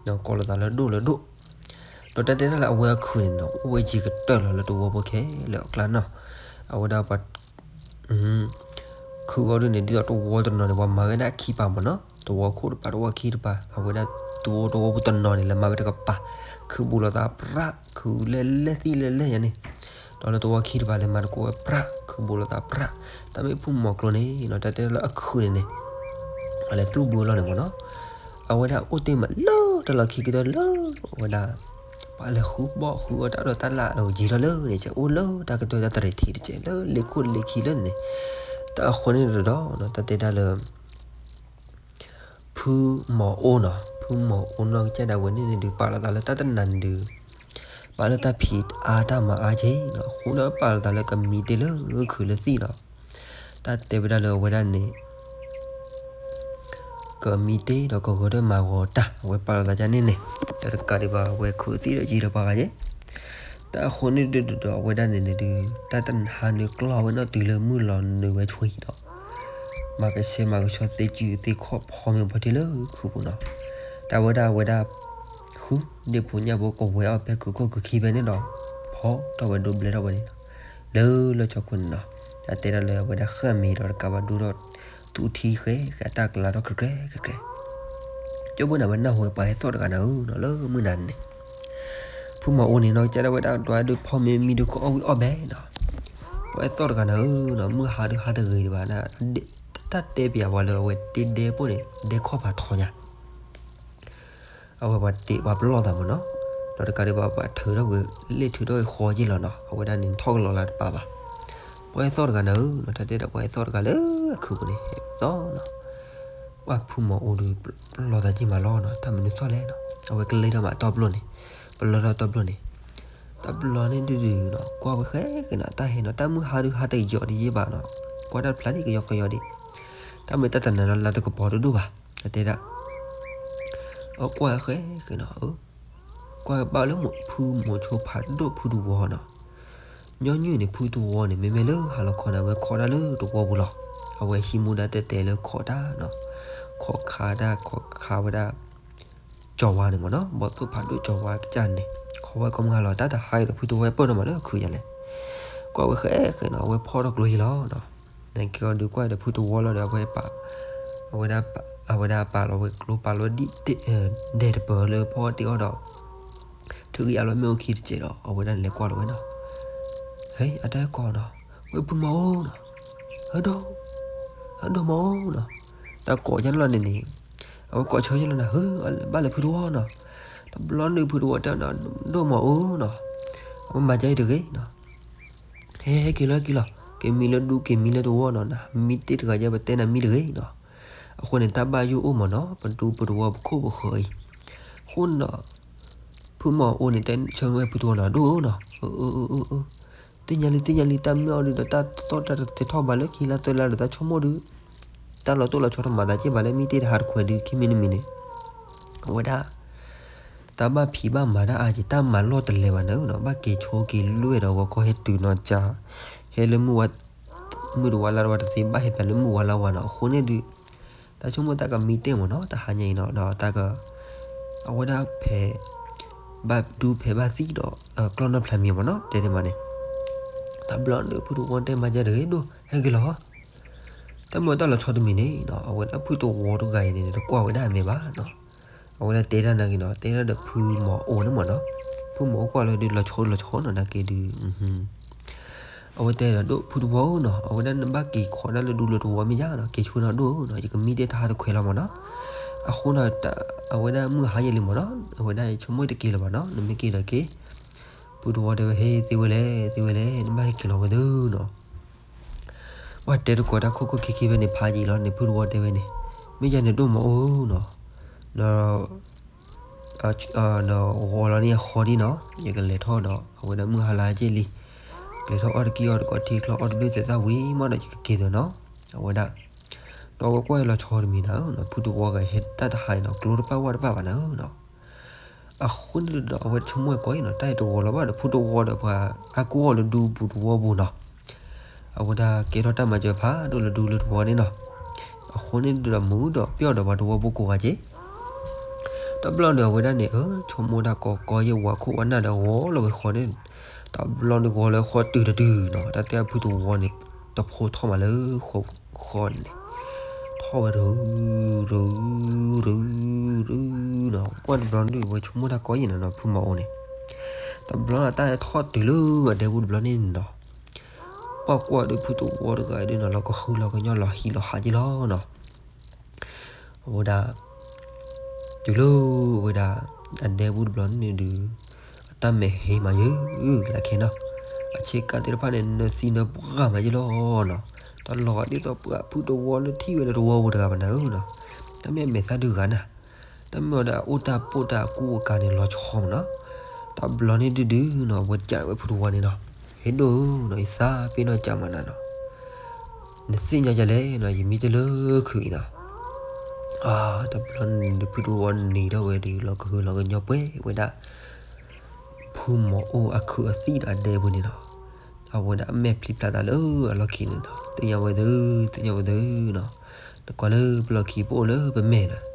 ၤ, ကိးလီၤသးလၢဒိၣ်လၢဒိၣ် ဒီးတၢ်တဲဒၣ်လၢအဝဲအခုးန့ၣ်နီၤ အိၣ်ဝဲယံၤကတၢၢ်လီၤလၢသဝီဖိခဲလၢာ်အကျါနီၤ. အဝဲဒၣ်ပှၤ ခုးအီၤဒုးန့ၣ် ဒ်သိးသဝီတနီၤန့ၣ် ပှၤမၤဝဲဒၣ်ခံပၤမ့ၢ်နီၤ, သဝီခိၣ်တပၤ သဝီခံတပၤ, အဝဲဒၣ်သဝီသဝီဖိတနီၤန့ၣ် လဲၤမၤဝဲတကပၤ, ခုးဘူးလိာ်သးပြး ခုးလဲၤလဲၢ်သံၣ်လဲၤလဲၢ်ယါန့ၣ်, ဒီးလၢသဝီခံတပၤလဲၤမၤတကိးဝဲပြး ခုးဘူးလိာ်သးပြး, တၢ်မ့ၢ်ဖုမီၤကျိန့ၣ်နီၤ တၢ်တဲလၢအခုးန့ၣ်န့ၣ် ပှၤလဲၤသူၣ်ဘုအလီၢ်န့ၣ်မ့ၢ်နီၤ, အဝဲဒၣ်အိၣ်တ့ၢ်မးလၢတၢ်လီၢ်ခံကတၢၢ်လၢ အဝဲဒၣ် ပှၤလဲၤဃုဘီၣ်ဃုအီၣ်တၢ်ဒီးတၢ်လၢအယံၤထီၣ်လၢန့ၣ် ကအိၣ်လၢတၢ်ကတၢၢ်တၢ်တရံးထံးတကဲးလၢလ့ခိၣ်လ့ခံလၢန့ၣ်န့ၣ်, တၢ်အဃိန့ၣ်တဒီး တၢ်တဲဒၣ်လၢ ဖုမီၤအိနီၤ, ဖုမီၤအိနီၤကစၢ်ဒၣ်ဝဲန့ၣ်န့ၣ်ဒုး ပာ်လီၤသးလၢတၢ်တနၤန့ၣ်ဒုး ပာ်လၢတၢ်ဖံးအါတၢ်မၤအါက့နီၤ, အဃိန့ၣ်ပာ်လီၤသးလၢကမံတ့ၢ်လၢခုးလၢသံၣ်နီၤ, တၢ်တဲဝဲဒၣ်လၢအဝဲဒၣ်န့ၣ် ကမံတ့ၢ်ဒီးကဂၢၤဒီးမၤဂီၤတၢ် အဝဲပာ်လီၤသးဒ်န့ၣ်န့ၣ်, တၢ်တကးဒံးဘၣ် အဝဲခုးသံၣ်ဒီးယံၤဒီးပှၤဂၤယဲၢ်, တၢ်အဃိန့ၣ်ဒုးဒီးအဝဲဒၣ်န့ၣ်န့ၣ်ဒုး တၢ်တဟါနုာ်ကျီၢ်ဝဲနီၤ တုၤလၢမုၢ်လီၤနုာ်ဝဲဆူအံၤဒီး မၤကဆှဲမၤကဆှီသ့စုသ့ခီၣ်ဖီမ့ၢ်ပှၤထံလၢခုးပူၤနီၤ, တၢ်ဝဲဒၣ်အဝဲဒၣ် ဃု ဒ့ၣ်ဖိညၣ်ဖိကဝဲၤအီၣ်ဖဲခုးကီၢ်ခုးခံဖဲန့ၣ်ဒီး ဖီထီၣ်ဝဲဒိဘျဲထီၣ်ဝဲန့ၣ်နီၤ, လၢလၢကၠီခိၣ်န့ၣ်နီၤ, တၢ်တဲဒၣ်လၢအဝဲဒၣ်ဃၣ်မ့ၤဒီးတကးဘၣ်ဒိဒီး သူၣ်ထံဃဲဃဲအတၢ်ကျါထီၣ်ကြဲကြဲကြဲကြဲ, ကၠိဘိန့ၣ် အဝဲနၢ်ဟူဝဲပှၤဟဲသီၣ်တဂၤနၤဧၢနီၤ လၢမုၢ်နၤန့ၣ်န့ၣ် ဖုမီၤအိန့ၣ်နီၤ ကစၢ်ဒၣ်ဝဲဒၣ်ဒွးဒုးဖီမ့ၤမံဒုးကအီၣ်ဝံၤအီၣ်ဘဲနီၤ, ပှၤဟဲသီၣ်တဂၤနၤဧၢနီၤ မုၢ်ဟါဒုးဟါတဂ့ၤဒံးဘၣ်, တၢ်တဲပျးဝဲလၢအဝဲတ့ဒဲပိၢ်န့ၣ် ဒဲခီၣ်ဖးထီညါ အဝဲပှၤတ့ပှၤပလီၢ်သးမ့ၢ်နီၤ, ဒီးတကးဒံးဘၣ်ပှၤထုးထီၣ်ဝဲ လ့ၣ်ထုးထီၣ်ဝဲဃီက့လီၤနီၤ, အဝဲဒၣ်န့ၣ်ထီၣ်ကလီၤလၢတပၤဘၣ်, ပှၤဟဲသီၣ်တဂၤနၤဧၢနီၤ, တၢ်တဲဒၣ်ပှၤဟဲသီၣ်တဂၤလၢခုးပူၤန့ၣ် ဟဲသီၣ်နီၤ, ပှၤဖုမီၤအိဒုး ပလီၢ်သးက့မးလီၤနီၤ, တၢ်မနုၤသီၣ်လဲၣ်နီၤ, အဝဲကလဲၤထီၣ်မးတီပျိန့ၣ်, ပလီၢ်ထီၣ်တီပျိန့ၣ်, တၢ်ပလီၢ်န့ၣ်ဒုးဒုးနီၤ ကွၢ်ဝဲဃဲဃဲနီၤ, တၢ်ဟဲနီၤ တၢ်မုၢ်ဟါဒုးဟါတယီၤဒံးယ့ၢ်ဘၣ်နီၤ, ကွၢ်တၢ်တဖျါဒံးကယီကယီဒံး, တၢ်မ့ၢ်တၢ်တနၤနီၤ လါတကပီၤတဒိၣ်ဘၣ်, တၢ်တဲဒၣ် အကွၢ်ဃဲဃဲနီၤ, ကွၢ်ဘၣ်လၢဖုမိၤဆိဖးဒိၣ်ဖုတဝီနီၤ, ညီနုၢ်န့ၣ် ဖုတဝီန့ၣ် မ့မ့ၢ်လၢဟါလီၤခီန့ၣ် အဝဲခိးတၢ်လၢတဝီပူၤလီၤ, အဝဲဟံးမူဒါတဲာ်တဲာ်လၢခိးတၢ်နီၤ, ခိးခးဒၣ်ခိးခးဝဲဒၣ် ကၠီၤဝါန့ၣ်မ့ၢ်နီၤ, ဘီၣ်သိၣ်ဖးဒိၣ်ကၠီၤဝါကစၢ်န့ၣ် ခိးဝဲကိးမုၢ်ဟါလီၤ တၢ်တဟါအံၤဒီးဖုတဝီပၢၢ်နီၢ်မးလၢခုးယၤလဲၣ်, ကွၢ်ဝဲဃဲဃဲနီၤ အဝဲဖီၣ်ထီၣ်ကျိဟံၣ်လီၤနီၤ, နက့ၤအီၤဒုးကွၢ်ဒီးဖုတဝီလီၤဒီး အဝဲပာ် အဝဲဒၣ်ပာ်လီၤဝဲကျိ ပာ်လီၤဒ် ဒဲတပၢၤလၢဖီၣ်တ့ၢ်အီၤဒီး ထုးက့ၤအလီၤမ့ၣ်အူခံတစဲးဒီး အဝဲဒၣ်န့ၣ်လဲၤကွၢ်လီၤဝဲနီၤ, ဟဲ အတၢ်ကိးနီၤ, ဝဲဖုမီၤအိနီၤ, ဟဲဒိၣ် ဒိၣ်မးအိၣ်နီၤ, တၢ်ကိးကလီၤန့ၣ်န့ၣ်, အဝဲကိးဆၢကလီၤန့ၣ် ဟၢ ဘၣ်လၢဖုတဝီနီၤ, တဘျီန့ၣ်ဖုတဝီတဲနီၤ, ဒိၣ်မးအိၣ်နီၤ, အဝဲမၤကဲအံၤတဂ့ၤနီၤ, ဟဲဟဲက့ၤလီၤက့ၤလီၤ, က့ၤမံလၢဒူက့ၤမံလၢတဝီနီၤ, နမံတ့ၢ်တဂၤယဲ ပတဲနၤမံတဂ့ၤနီၤ, အဃိန့ၣ် တၢ်ဘၣ်ယိၣ်အိၣ်မးနီၤ, ပဒူပတဝီပခိၣ်ပဃၢၤအံၤ, အဃိနီၤ ဖုမီၤအိၣ်န့ၣ် တဲဆၢဝဲဖုတဝီနီၤ, ဒိၣ်နီၤ, သ့ၣ်ညါလံ သ့ၣ်ညါလံ, တၢ်မ့ၢ်အီၤဒုးဒီး တၢ်သီၣ်တၢ်တသ့ထီၣ်ဘၣ်လၢခံလါသၢလါဒီး တၢ်ဆိကမိၣ်ဒုး တၢ်လီၤတိၢ်လီၤဆီတမၤသးက့ၢ်ဘၣ်လၢ မံတ့ၢ်တဟါတခွဲးဒုး ခံမံၤတမံၤန့ၣ်, အဝဲဒၣ် တၢ်ဘၣ်ဖံးဘၣ်မၤတၢ်အါက့ၤ တၢ်မၤလီၢ်တလဲၤဘၣ်နၤနီၤ, ဘၣ်က့ၤဆိက့ၤလွဲၢ်ဒီး ဂီၤခီဟဲတုၤနီၤကၢ ဟဲလၢမုၢ်ဝါ မုၢ်တဝါလါတဝါတသ့ ဘၣ်ဟဲပၠးလၢမုၢ်ဝါလါဝါနီၤ, အဃိန့ၣ်ဒုး တၢ်ဆိကမိၣ်တၢ်ကမံတ့ၢ်မးနီၤ, တဟါညါအံၤနီၤ, ဒီးတၢ်က အဝဲဒၣ်ဖဲ ဘၣ်ဒူဖဲဘၣ်သံဒီး ကျီၢ်နီၢ်ဖျါမံၤမးနီၤ, တဲဒ်မးန့ၣ်, တဘျီန့ၣ် ဖုတဝီတဲမၤကဲတဂ့ၤဒိၣ် ဟဲက့ၤလီၤ, တၢ်မ့ၢ်တၢ်လီၤဆီတမံၤန့ၣ်နီၤ, အဝဲဒၣ်ဖုတဝီတဂၤအံၤန့ၣ် တကွၢ်ဝဲဒၣ်အမဲာ်ဘၣ်နီၤ, အဝဲဒၣ်တဲတၢ်နာ်က့ၤနီၤ, တဲတၢ်ဒီးဖုမီၤအိၣ်န့ၣ်မးနီၤ, ဖုမီၤအိၣ်ကွၢ်လၢဒုး လီၤဆီလီၤဆီနီၤ နာ်က့ၤဒုး အဝဲတဲဒီး ဒိၣ်ဖုတဝီဧၢနီၤ, အဝဲဒၣ်နဘၣ်က့ၤခိးဒၣ်လၢဒူလၢတဝီမ့ၢ်ယါနီၤ, က့ၤဆိနီၤဒိၣ်ဧၢနီၤ, ယကမံတ့ၢ်တဟါတခွဲးလီၤမးနီၤ, အဃိနီၤ အဝဲဒၣ်မုၢ်ဟါယဲလံမးနီၤ, အဝဲဒၣ်ဆိကမိၣ်တက့ၤလၢၤဘၣ်နီၤ, နမ့ၢ်က့ၤဒီးက့ၤ, ဖုတဝီတဲဝဲ ဟ့ သ့ဝဲလဲၣ် သ့ဝဲလဲၣ် နဘၣ်ဟဲက့ၤလီၤဝဲသ့နီၤ ပှၤတဲတကိးတၢ်ခိၣ်ခိၣ်ခံခံဖဲန့ၣ် ဖးယံာ်လီၤန့ၣ် ဖုတဝီတဲဝဲန့ၣ်, မ့ၢ်ယါန့ၣ်ဒိၣ်မီၤအိၣ်နီၤ, ဒီး ဒီးဂီၤလီၤန့ၣ်အဃီဒ်နီၤ, ယကလဲၤထီၣ်ဒီး အဝဲဒၣ်မုၢ်ဟါလါက့ၢ်လံ, ကလဲၤထီၣ်အီၣ်တကံၢ်အီၣ်တကိးထံချီအီၣ်တဘ့ၣ်သဲးသၣ်ဝံၤမးဒီး ယကက့ၤသ့နီၤ, အဝဲဒၣ်, ဒီးအဝဲကွၢ်လီၤဆီတမံၤနၤဧၢနီၤ, ဖုတဝီဂၤဟဲတၢ်တဟါအံၤနီၤ ကျိတပာ်ဝၣ်တပာ်ဘၣ်နၤဧၢနီၤ အဃိန့ၣ်ဒီး အဝဲဆိကမိၣ်ကွၢ်အံၤနီၤ, တၢ်အံၤတဝီလီၤဘၣ်ဒီး ဖုတဝီဒီးပှၤအါကူအီၤလၢဒူပူၤတဝီပူၤနီၤ, အဝဲဒၣ်ကဲထီၣ်တၢ်မၤစၢၤဖးဒိၣ်လၢဒူလၢတဝီန့ၣ်နီၤ, အဃိန့ၣ်ဒီးမူဒီးပျီၢ်ဒီးပှၤတဝီပူၤကိးဂၤက့ၤ တဘျီန့ၣ် အဝဲဒၣ်န့ၣ် အၢ ဆိကမိၣ်တၢ်ကီကီယဲၢ်ဝါခိၣ်ဝါနၢ်ဒီးဂီၤလီၤဝဲဃီန့ၣ်, တဘျီန့ၣ်ဂီၤလၢဃီတုၤတတုၤနီၤ, တၢ်တဲဖုတဝီန့ၣ် တဖိထီၣ်မးလၢဃီန့ၣ်, ထီၣ်ဝဲရူၤ ရူၤ ရူၤ ရူၤနီၤ, ပှၢ်တဘျီန့ၣ် အဝဲဆိကမိၣ်တၢ်ကီယဲၢ်နၤနီၤ ဖုမီၤအိၣ်န့ၣ်, တဘျီန့ၣ် တၢ်ထီၣ်တုၤလၢအဒဲပူၤတဘျီန့ၣ်နီၤ ပှၢ်ကွၢ်ဒုးဖုတဝီတဂၤဒုးနီၤ လီၤကဟုလီၤကညီလီၤဟံးလီၤဟးက့ၤလီၤနီၤ, အဝဲဒၣ် တုၤလၢဝဲဒၣ် အဒဲပူၤတဘျီန့ၣ်ဒုး အတၢ်မဲာ်ဟ့မးယုၢ်လၢခဲနီၤ, အဆ့ကၤသ့ၣ်တဖၣ်န့ၣ် နၢသံနၢပှၢ်မးယုၢ်လီၤနီၤ, တၢ်လီၤဂာ်ဒ်သိးပှၤဖုတဝီလၢထံၣ်ဝဲလၢတဝီပူၤတဂၤဘၣ်နၤဧၢနီၤ, တၢ်မ့ၢ်အမဲာ်သၣ်ဒုးဂၤနၤ, တၢ်မ့ၢ်ဝဲဒၣ်အိၣ်တၢ်ပိၢ်တၢ်အကူအကၤန့ၣ်လီၤဆီမးနီၤ, တဘျီန့ၣ်ဒုးဒုးနီၤ အဝဲကးဝဲဖုတဝီန့ၣ်နီၤ, ဟ့ၣ်ဒိၣ်ဧၢနီၤ ယသးပ့ၤနီၣ်ကးမးနၤနီၤ နသ့ၣ်ညါယလဲၣ်နီၤ ယမံတ့ၢ်လၢခုးအံၤနီၤ, အါ တဘျီန့ၣ်ဒုးဖုတဝီန့ၣ်ဒီးဝဲဒုး လီၤကဟုလီၤကညီပှဲၤဝဲဒၣ် ဖုမီၤအိၣ်အခူးအသံၣ်ဒီးအဒဲပူၤန့ၣ်နီၤ, အဝဲဒၣ်အမဲာ်ဖျံဖျါသးလၢအလီၢ်ခံန့ၣ်နီၤ, သ့ၣ်ညါဝဲသု သ့ၣ်ညါဝဲသုနီၤ, နကွၢ်လၢပလီၢ်ခံပအိၣ်လၢပမဲာ်နီၤ,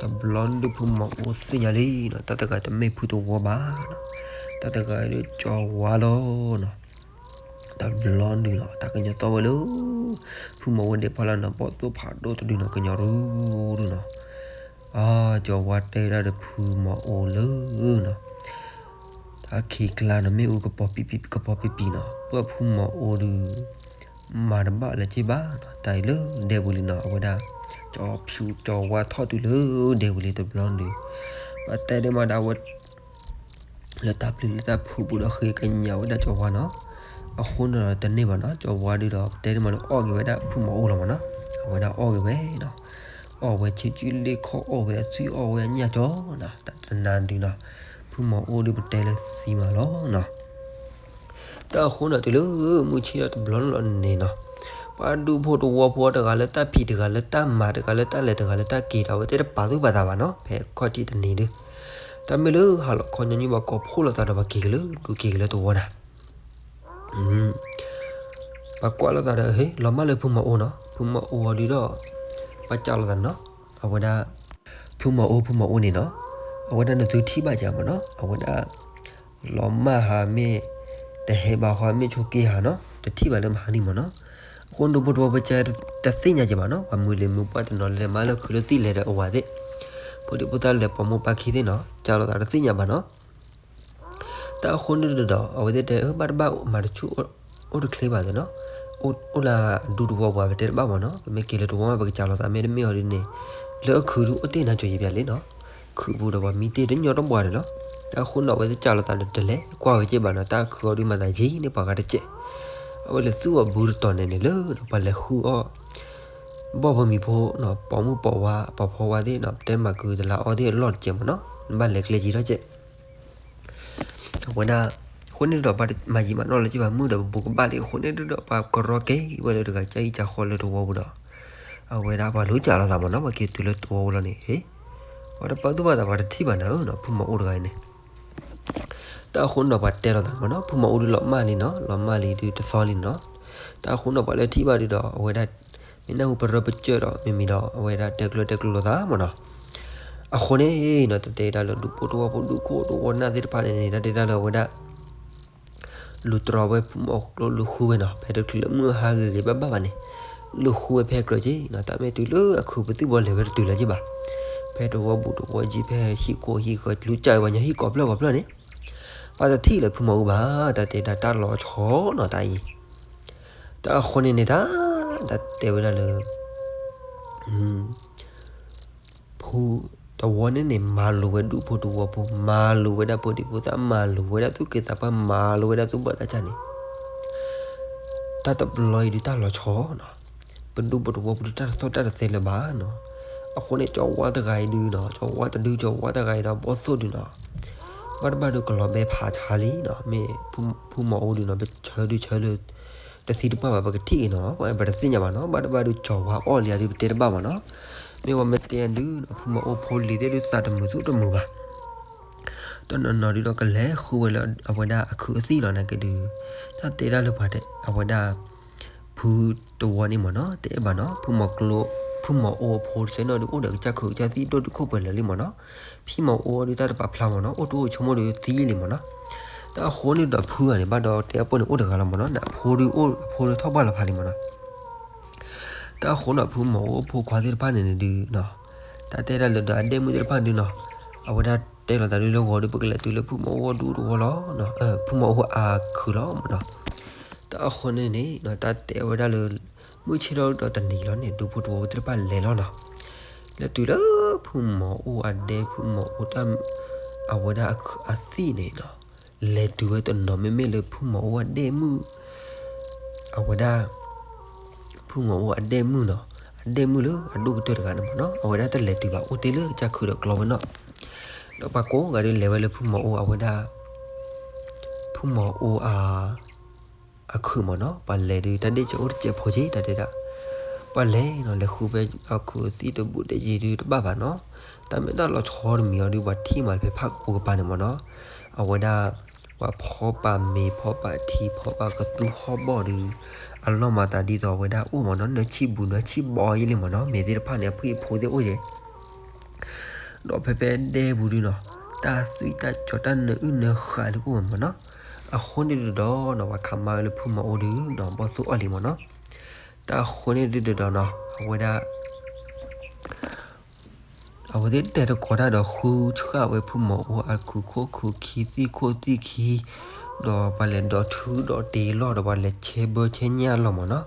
တဘျီဒုးဖုမီၤအိၣ်သ့ၣ်ညါလံနီၤ, တၢ်တဂၤတမ့ၢ်ဖုတဝီဘၣ်နီၤ, တၢ်တဂၤဒုးကၠီၤဝါလီၤနီၤ တဘျီဒုးနီၤ တၢ်ကညီသီၣ်ဝဲလၢ ဖုမီၤအိၣ်ဒဲးဖီလာ်နီၤ ဘီၣ်သိၣ်ဖးဒိၣ်တဒုနီၤ ကညီရူၢ်ဒုနီၤ, အါ ကၠီၤဝါတဲဒၣ်ဒီးဖုမီၤအိၣ်လၢနီၤ တၢ်ခံးကျါနီၤ မ့ၣ်အူကပီၤပံပံ ကပီၤပံပံနီၤ, ပှၢ်ဖုမီၤအိၣ်ဒုး မၤတဘၣ်လၢၤက့ဘၣ်နီၤ, တၢ်အံၤလၢဒဲပူၤလံနီၤ, အဝဲဒၣ် ကၠီၤဖၠူးကၠီၤဝါထီၣ်တုၤလၢဒဲပူၤလံတဘျီဒုး, ပတဲဒ်မးဒီးအဝဲ လၢတၢ်ပျံၤလၢတၢ်ဖုးပူၤဒီးဃ့ကညးဝဲဒၣ်ကၠီၤဝါနီၤ, အဃိန့ၣ်ဒီးတန့ၢ်ဘၣ်နီၤ, ကၠီၤဝါဒုးဒီး ပတဲဒ်မးဒီးအီၣ်က့ၤဝဲဒၣ်ဖုမီၤအိၣ်လီၤမးနီၤ, အဝဲဒၣ်အီၣ်က့ၤဝဲနီၤ, အီၣ်ဝဲဆ့ကၠံလ့ၣ်ခီၣ် အီၣ်ဝဲအသွံၣ် အီၣ်ဝဲအညၣ်ကၠီနီၤ, တၢ်တနၤဒုးနီၤ, ဖုမီၤအိၣ်ဒုးပတဲလၢသံမးလီၤနီၤ တၢ်အဃိန့ၣ်တုၤလၢမုၢ်ဆ့ၣ်ထီၣ်တဘျီလီၤန့ၣ်နီၤ, ပှၤဒူဖိတဝီဖိတဂၤလၢတၢ်ဖံးတဂၤလၢတၢ်မၤတဂၤလၢတၢ်လဲၤတဂၤလၢတၢ်က့ၤဒီး အဝဲသ့ၣ်တပာ်သူၣ်ပာ်သးဘၣ်နီၤ, ဖဲခီၣ်ထံးတနံၤဒုး, တၢ်မ့ၢ်လၢဟါလီၤခီညီနုၢ်ဘၣ်ကိးဖှိၣ်လိာ်သးဒီးပှၤက့ၤက့ၤလၢဒူက့ၤက့ၤလၢတဝီနၤ ပှၤကွၢ်လိာ်သးဒီး ဟ့ၣ် လီၤမၢ်လၢဖုမီၤအိၣ်နီၤ, ဖုမီၤအိၣ်အီၤဒုးဒီး ပှၤကွၢ်လိာ်သးနီၤ, အဝဲဒၣ် ဖုမီၤအိၣ် ဖုမီၤအိၣ်န့ၣ်နီၤ, အဝဲဒၣ်နသုထံၣ်ဘၣ်ကမးနီၤ, အဝဲဒၣ် လီၤမၢ်ဟးမ့ၢ် တဟဲဘၣ်ဃီမ့ၢ်ဆိးက့ဟးနီၤ, တထံၣ်ဘၣ်လၢမဟါန့ၣ်မးနီၤ, အဃိဒူဖိတဝီပကဲတသ့ၣ်ညါကမးနီၤ, ပှၤမုၢ်လ့ၤမုၢ်ပှၢ်တနီၤလဲၤမးလၢခုးလၢသံၣ်လဲၤဒီးအဝၤသ့ၣ်, ဖိဒံဖိသၣ်လဲၤပိာ်မိၢ်ပၢ်ခံသ့ၣ်နီၤ, ကွၢ်လိာ်သးတသ့ၣ်ညါဘၣ်နီၤ တၢ်အဃိန့ၣ်ဒီး အဝဲသ့ၣ်တဲ ဘၣ်တဘၣ်မၤတဆူၣ်အိၣ်တချ့ဘၣ်သ့ၣ်နီၤ, အိၣ်လၢအဒူသဝီပူၤ ပတဲတဘၣ်မ့ၢ်နီၤ, ပမ့ၢ်က့ၤလၢသဝီမး ပကစးလီၤသး မ့တမ့ၢ်အီၤဒ်န့ၣ် လၢအခုဒုးအိၣ်တ့ၢ်နၤကၠီၤယံၤပၠးလံနီၤ, ခုးပူၤဒီးပှၤမံတ့ၢ်တညီတဘှးန့ၣ်လီၤ. တၢ်အဃိနီၤ အဝဲသ့ၣ်စးလီၤသးဒီးတလဲၤကွၢ်ဝဲက့ဘၣ်နီၤ, တၢ်ခုးအီၤဒုးမၤသးယံၤန့ၢ်ပှၤဂၤတစဲး, အဝဲလဲၤသူၣ်အီၤဘူးတတီၤန့ၣ်န့ၣ်လၢ ပှၤလဲၤဃုအီၣ် ဘီၣ်ဖိမံၤဖိနီၤ, ပိာ်မုၣ်ပိာ်ဝါ ပှၤဖီဝါသ့ၣ်နီၤ, ပတဲမၤကုၤတလါအီသ့ၣ်အလီၢ်တစဲးမ့ၢ်နီၤ, နဘၣ်လဲၤကျဲက့ၤထီၣ်ကဲး အဝဲဒၣ် အဃိန့ၣ်ဒီး ပှၤမၤယံၤမၤနီၢ်လၢက့ဘၣ် မုၢ်ဒီးပဘူးကဘၣ်လံ, အဃိန့ၣ်ဒီး ပှၤကရီက့ၤဝဲလၢတဂၤ ကၢ်အံၤကၢ်ဃီလၢသဝီပူၤဒီး အဝဲဒၣ်ပှၤလူၤကးလိာ်သးမ့ၢ်နီၤ, ပှၤက့ၤတုၤလၢသဝီပူၤလီၤန့ၣ် ပှၤတပာ်သူၣ်ပာ်သး ပှၤတထံၣ်ဘၣ်နၤဧၢနီၤ, ဖုမီၤအိၣ်တဂၤအံၤန့ၣ် တၢ်အဃိန့ၣ်ဒီး ပှၤတဲလိာ်သးမ့ၢ်နီၤ, ဖုမီၤအိၣ်ဒုးလီၤမၢ်လံနီၤ, လီၤမၢ်လံဒုးတသီလံနီၤ, တၢ်အဃိန့ၣ်ဒီး ပှၤလၢထံၣ်ဘၣ်ဒုးဒီး အဝဲဒၣ် မ့ၢ်နၢ်ဟူပရၢပကၢၢ်ဒီး မ့မ့ၢ်ဒီး အဝဲဒၣ်တဲကျၢၤတဲကျိလိာ်သးမ့ၢ်နီၤ, အဃိန့ၣ်နီၤ တၢ်တဲဒၣ်လၢဒူဖိသဝီဖိ ဒူခိၣ်သဝီနၢ်သ့ၣ်တဖၣ်န့ၣ်န့ၣ် တၢ်တဲဒၣ်လၢအဝဲဒၣ် လူၤတြီဝဲဖုမီၤအိၣ်ကျိ လူၤဃုဝဲနီၤ, ဖဲတချုးလၢမုၢ်ဟါဂ့ၤဂ့ၤဘၣ်ဘၣ်ဘၣ်န့ၣ် လူၤဃုဝဲဖဲကြၢးက့နီၤ, တၢ်မ့ၢ်တုၤလၢအခုပသံၣ်ဘီလဲၤဝဲတတုၤလၢၤက့ဘၣ်, ဖဲသဝီဘူးသဝီကံ ဖဲဟံၣ်ခိၣ်ဟံၣ်ဃၢၤ လူၤကၢ်ဝဲညီဟံၣ်ကိးဖျၢၣ်ကိးဖျၢၣ်န့ၣ် ပှၤတထံၣ်လၢဖုမီၤအိၣ်ဘၣ်, တၢ်တဲဒၣ်တၢ်လီၤဆီနီၤတၢ်အံၤ, တၢ်အဃိန့ၣ်န့ၣ် တၢ် တၢ်တဲဝဲဒၣ်လၢ ဖုသဝီန့ၣ်န့ၣ် မၤလိာ်ဝဲဒူဖိသဝီဖိ မၤလိာ်ဝဲဒၣ်ဖိဒံဖိသၣ် မၤလိာ်ဝဲဒၣ်သူၣ်က့သးပှၢ် မၤလိာ်ဝဲဒၣ်သူၣ်ဘီၣ်သးစၢ်န့ၣ်, တၢ်တဘျီအံၤဒုးတၢ်လီၤဆီနီၤ, ပဒူဖိသဝီဖိဒုးတၢ်တသီၣ်တၢ်တသဲလၢၤဘၣ်နီၤ, အဃိန့ၣ် ကၠီဝါတဂၤအံၤဒုးနီၤ, ကၠီဝါတဒု ကၠီဝါတဂၤအံၤဒီးဘီၣ်သိၣ်ဒုးနီၤ, ဘၣ်တဘၣ်ဒုးကလီၤဘဲဖးဆါလံနီၤ, မ့ၢ်ဖုမီၤအိၣ်ဒုးနီၤ ပဆၢဒုးဆၢလၢ တသံတပှၢ်ဘၣ် ပကထံၣ်အံၤနီၤ, ပတသ့ၣ်ညါဘၣ်နီၤ, ဘၣ်တဘၣ်ဒုးကၠီဝါအီၣ်လံဒုး ပတဲတဘၣ်ဘၣ်နီၤ, မ့ၢ်ဝဲမ့ၢ်တဲဒုးနီၤ ဖုမီၤအိၣ်ဖိလံၤသ့ၣ်ဒုးသးတမုာ်သူၣ်တမုာ်ဘၣ်, တနီၤနီၤဒုးဒီးကလဲၤဃုဝဲလၢအဝဲဒၣ်အခုအသံၣ်လီၤန့ၣ်က့ဒုး, တၢ်တဲဒၣ်လၢပှၤတဲ အဝဲဒၣ် ဖုသဝီန့ၣ်မ့ၢ်နီၤ တအဲၣ်ဘၣ်နီၤ, ဖုမီၤကျိ ဖုမီၤအိၣ်အဖိတဆၢနီၤဒုး အိၣ်ဒီးကစၢ်ခုးကစၢ်သံၣ်ဒိၣ်ဒုးခိၣ်ပှဲၤလၢာ်လံမ့ၢ်နီၤ, ဖံမီၤအိၣ်ဒုးတၢ်တပာ်ဖျါမ့ၢ်နီၤ အိၣ်တအိၣ်ဆိကမိၣ်ဒုးသံလံမ့ၢ်နီၤ, တၢ်အဃိန့ၣ်ဒီးဖုဂၤန့ၣ် ဘၣ်ဒီးတဲအပိၢ်န့ၣ်အိၣ်တဂၤလီၤမ့ၢ်နီၤ, အဖိဒုးအိၣ် အဖိဒုးထီၣ်ဘၣ်လီၤဖးလံမ့ၢ်နီၤ, တၢ်အဃိဒီးဖုမီၤအိၣ်အဖိခွါသ့ၣ်တဖၣ်န့ၣ်န့ၣ်ဒုး တၢ်တဲဒၣ်လၢဒီးအဒဲၣ်မုၣ်သ့ၣ်တဖၣ်ဒုးနီၤ, အဝဲဒၣ်တဲလိာ်သးဒုးလၢဂီၤဒုး ပကလဲၤတုၤလၢဖုမီၤအိၣ်အဒူသဝီလီၤ, ဖုမီၤအိၣ်အခုးလီၤမ့ၢ်နီၤ, တၢ်အဃိန့ၣ်န့ၣ် တၢ်တဲဝဲဒၣ်လၢ မုၢ်ဆ့ၣ်ထီၣ်ဒီးတနံၤလီၤန့ၣ် ဒူဖိသဝီဖိသ့ၣ်တဖၣ်လဲၤလီၤနီၤ, လဲၤတုၤလၢဖုမီၤအိၣ်အဒဲ ဖုမီၤအိၣ်တၢ် အဝဲဒၣ်အသံၣ်န့ၣ်နီၤ, လဲၤတုၤဝဲတနီၤ မ့မ့ၢ်လၢဖုမီၤအိၣ်အဒဲၣ်မုၣ် အဝဲဒၣ် ဖုမီၤအိၣ်အဒဲၣ်မုၣ်နီၤ, အဒဲၣ်မုၣ်လၢအဒိၣ်ကတၢၢ်တဂၤန့ၣ်မ့ၢ်နီၤ အဝဲဒၣ်တလဲၤတုၤဘၣ် အိၣ်တ့ၢ်လၢကစၢ်ခုးဒီးကျီဝဲနီၤ, ဒီးပှၤကိးဂၤဒုးလဲၤဝဲလၢဖုမီၤအိၣ်အဝဲဒၣ် ဖုမီၤအိၣ်အ အခုးမ့ၢ်နီၤ, ပှၤလဲၤဒုးတၢ်ဒ့ၣ်စၢၤအိၣ်တစဲးဖိက့ တၢ်တဲဒၣ်, ပှၤလဲၤနီၤ လဲၤဃုဖဲအခုးသံၣ်တဘူးတယံၤဒုးတဘၣ်ဘၣ်နီၤ, တၢ်မ့ၢ်တၢ်လီၤဆီတမံၤအီၤဒုး ပှၤထံၣ်မးလၢဖဲဖးကပူၤကပၤန့ၣ်မ့ၢ်နီၤ, အဝဲဒၣ် ပှၤဖီပာ်မ့ၤ ဖီပာ်ထံ ဖီပာ်ကသူဟီၣ်ဘီၣ်ဒုး အလီၢ်မၤသးဒ်သိးအဝဲဒၣ်အိၣ်မ့ၢ်နီၤ နၢဆံၣ်ဘူးနၢဆံၣ်ဘီယံၤလံမ့ၢ်နီၤ, မ့ၤသ့ၣ်တဖၣ်န့ၣ် အဖှံအဖိသ့ၣ်အိၣ်ယဲ ဒီးဖဲဖဲဒဲပူၤဒုးနီၤ, တၢ်သွံၣ်တၢ်စီၤတၢ်နၢအုၣ်နၢဃးဒုးကအိၣ်ဝဲမ့ၢ်နီၤ, အဃိန့ၣ်ဒုးဒီးနီၤ ပှၤခးမါဝဲလၢဖုမီၤအိၣ်ဒုးနီၤ ဘီၣ်သိၣ်အီၣ်လံမ့ၢ်နီၤ, တၢ်အဃိန့ၣ်ဒုးဒီးနီၤ အဝဲဒၣ် အဝဲသ့ၣ်တဲတကိးတၢ်ဒီးဃုဆှၣ်ဝဲဖုမီၤအိၣ်အခုးခိၣ်ခုးခံ သံၣ်ခိၣ်သံၣ်ခံ, ဒီးပှၤလဲၤဒီးထုဒီးတ့ၤလီၢ်ဒီးပှၤလဲၤဆဲဘၢဆဲညၣ်လီၢ်မ့ၢ်နီၤ,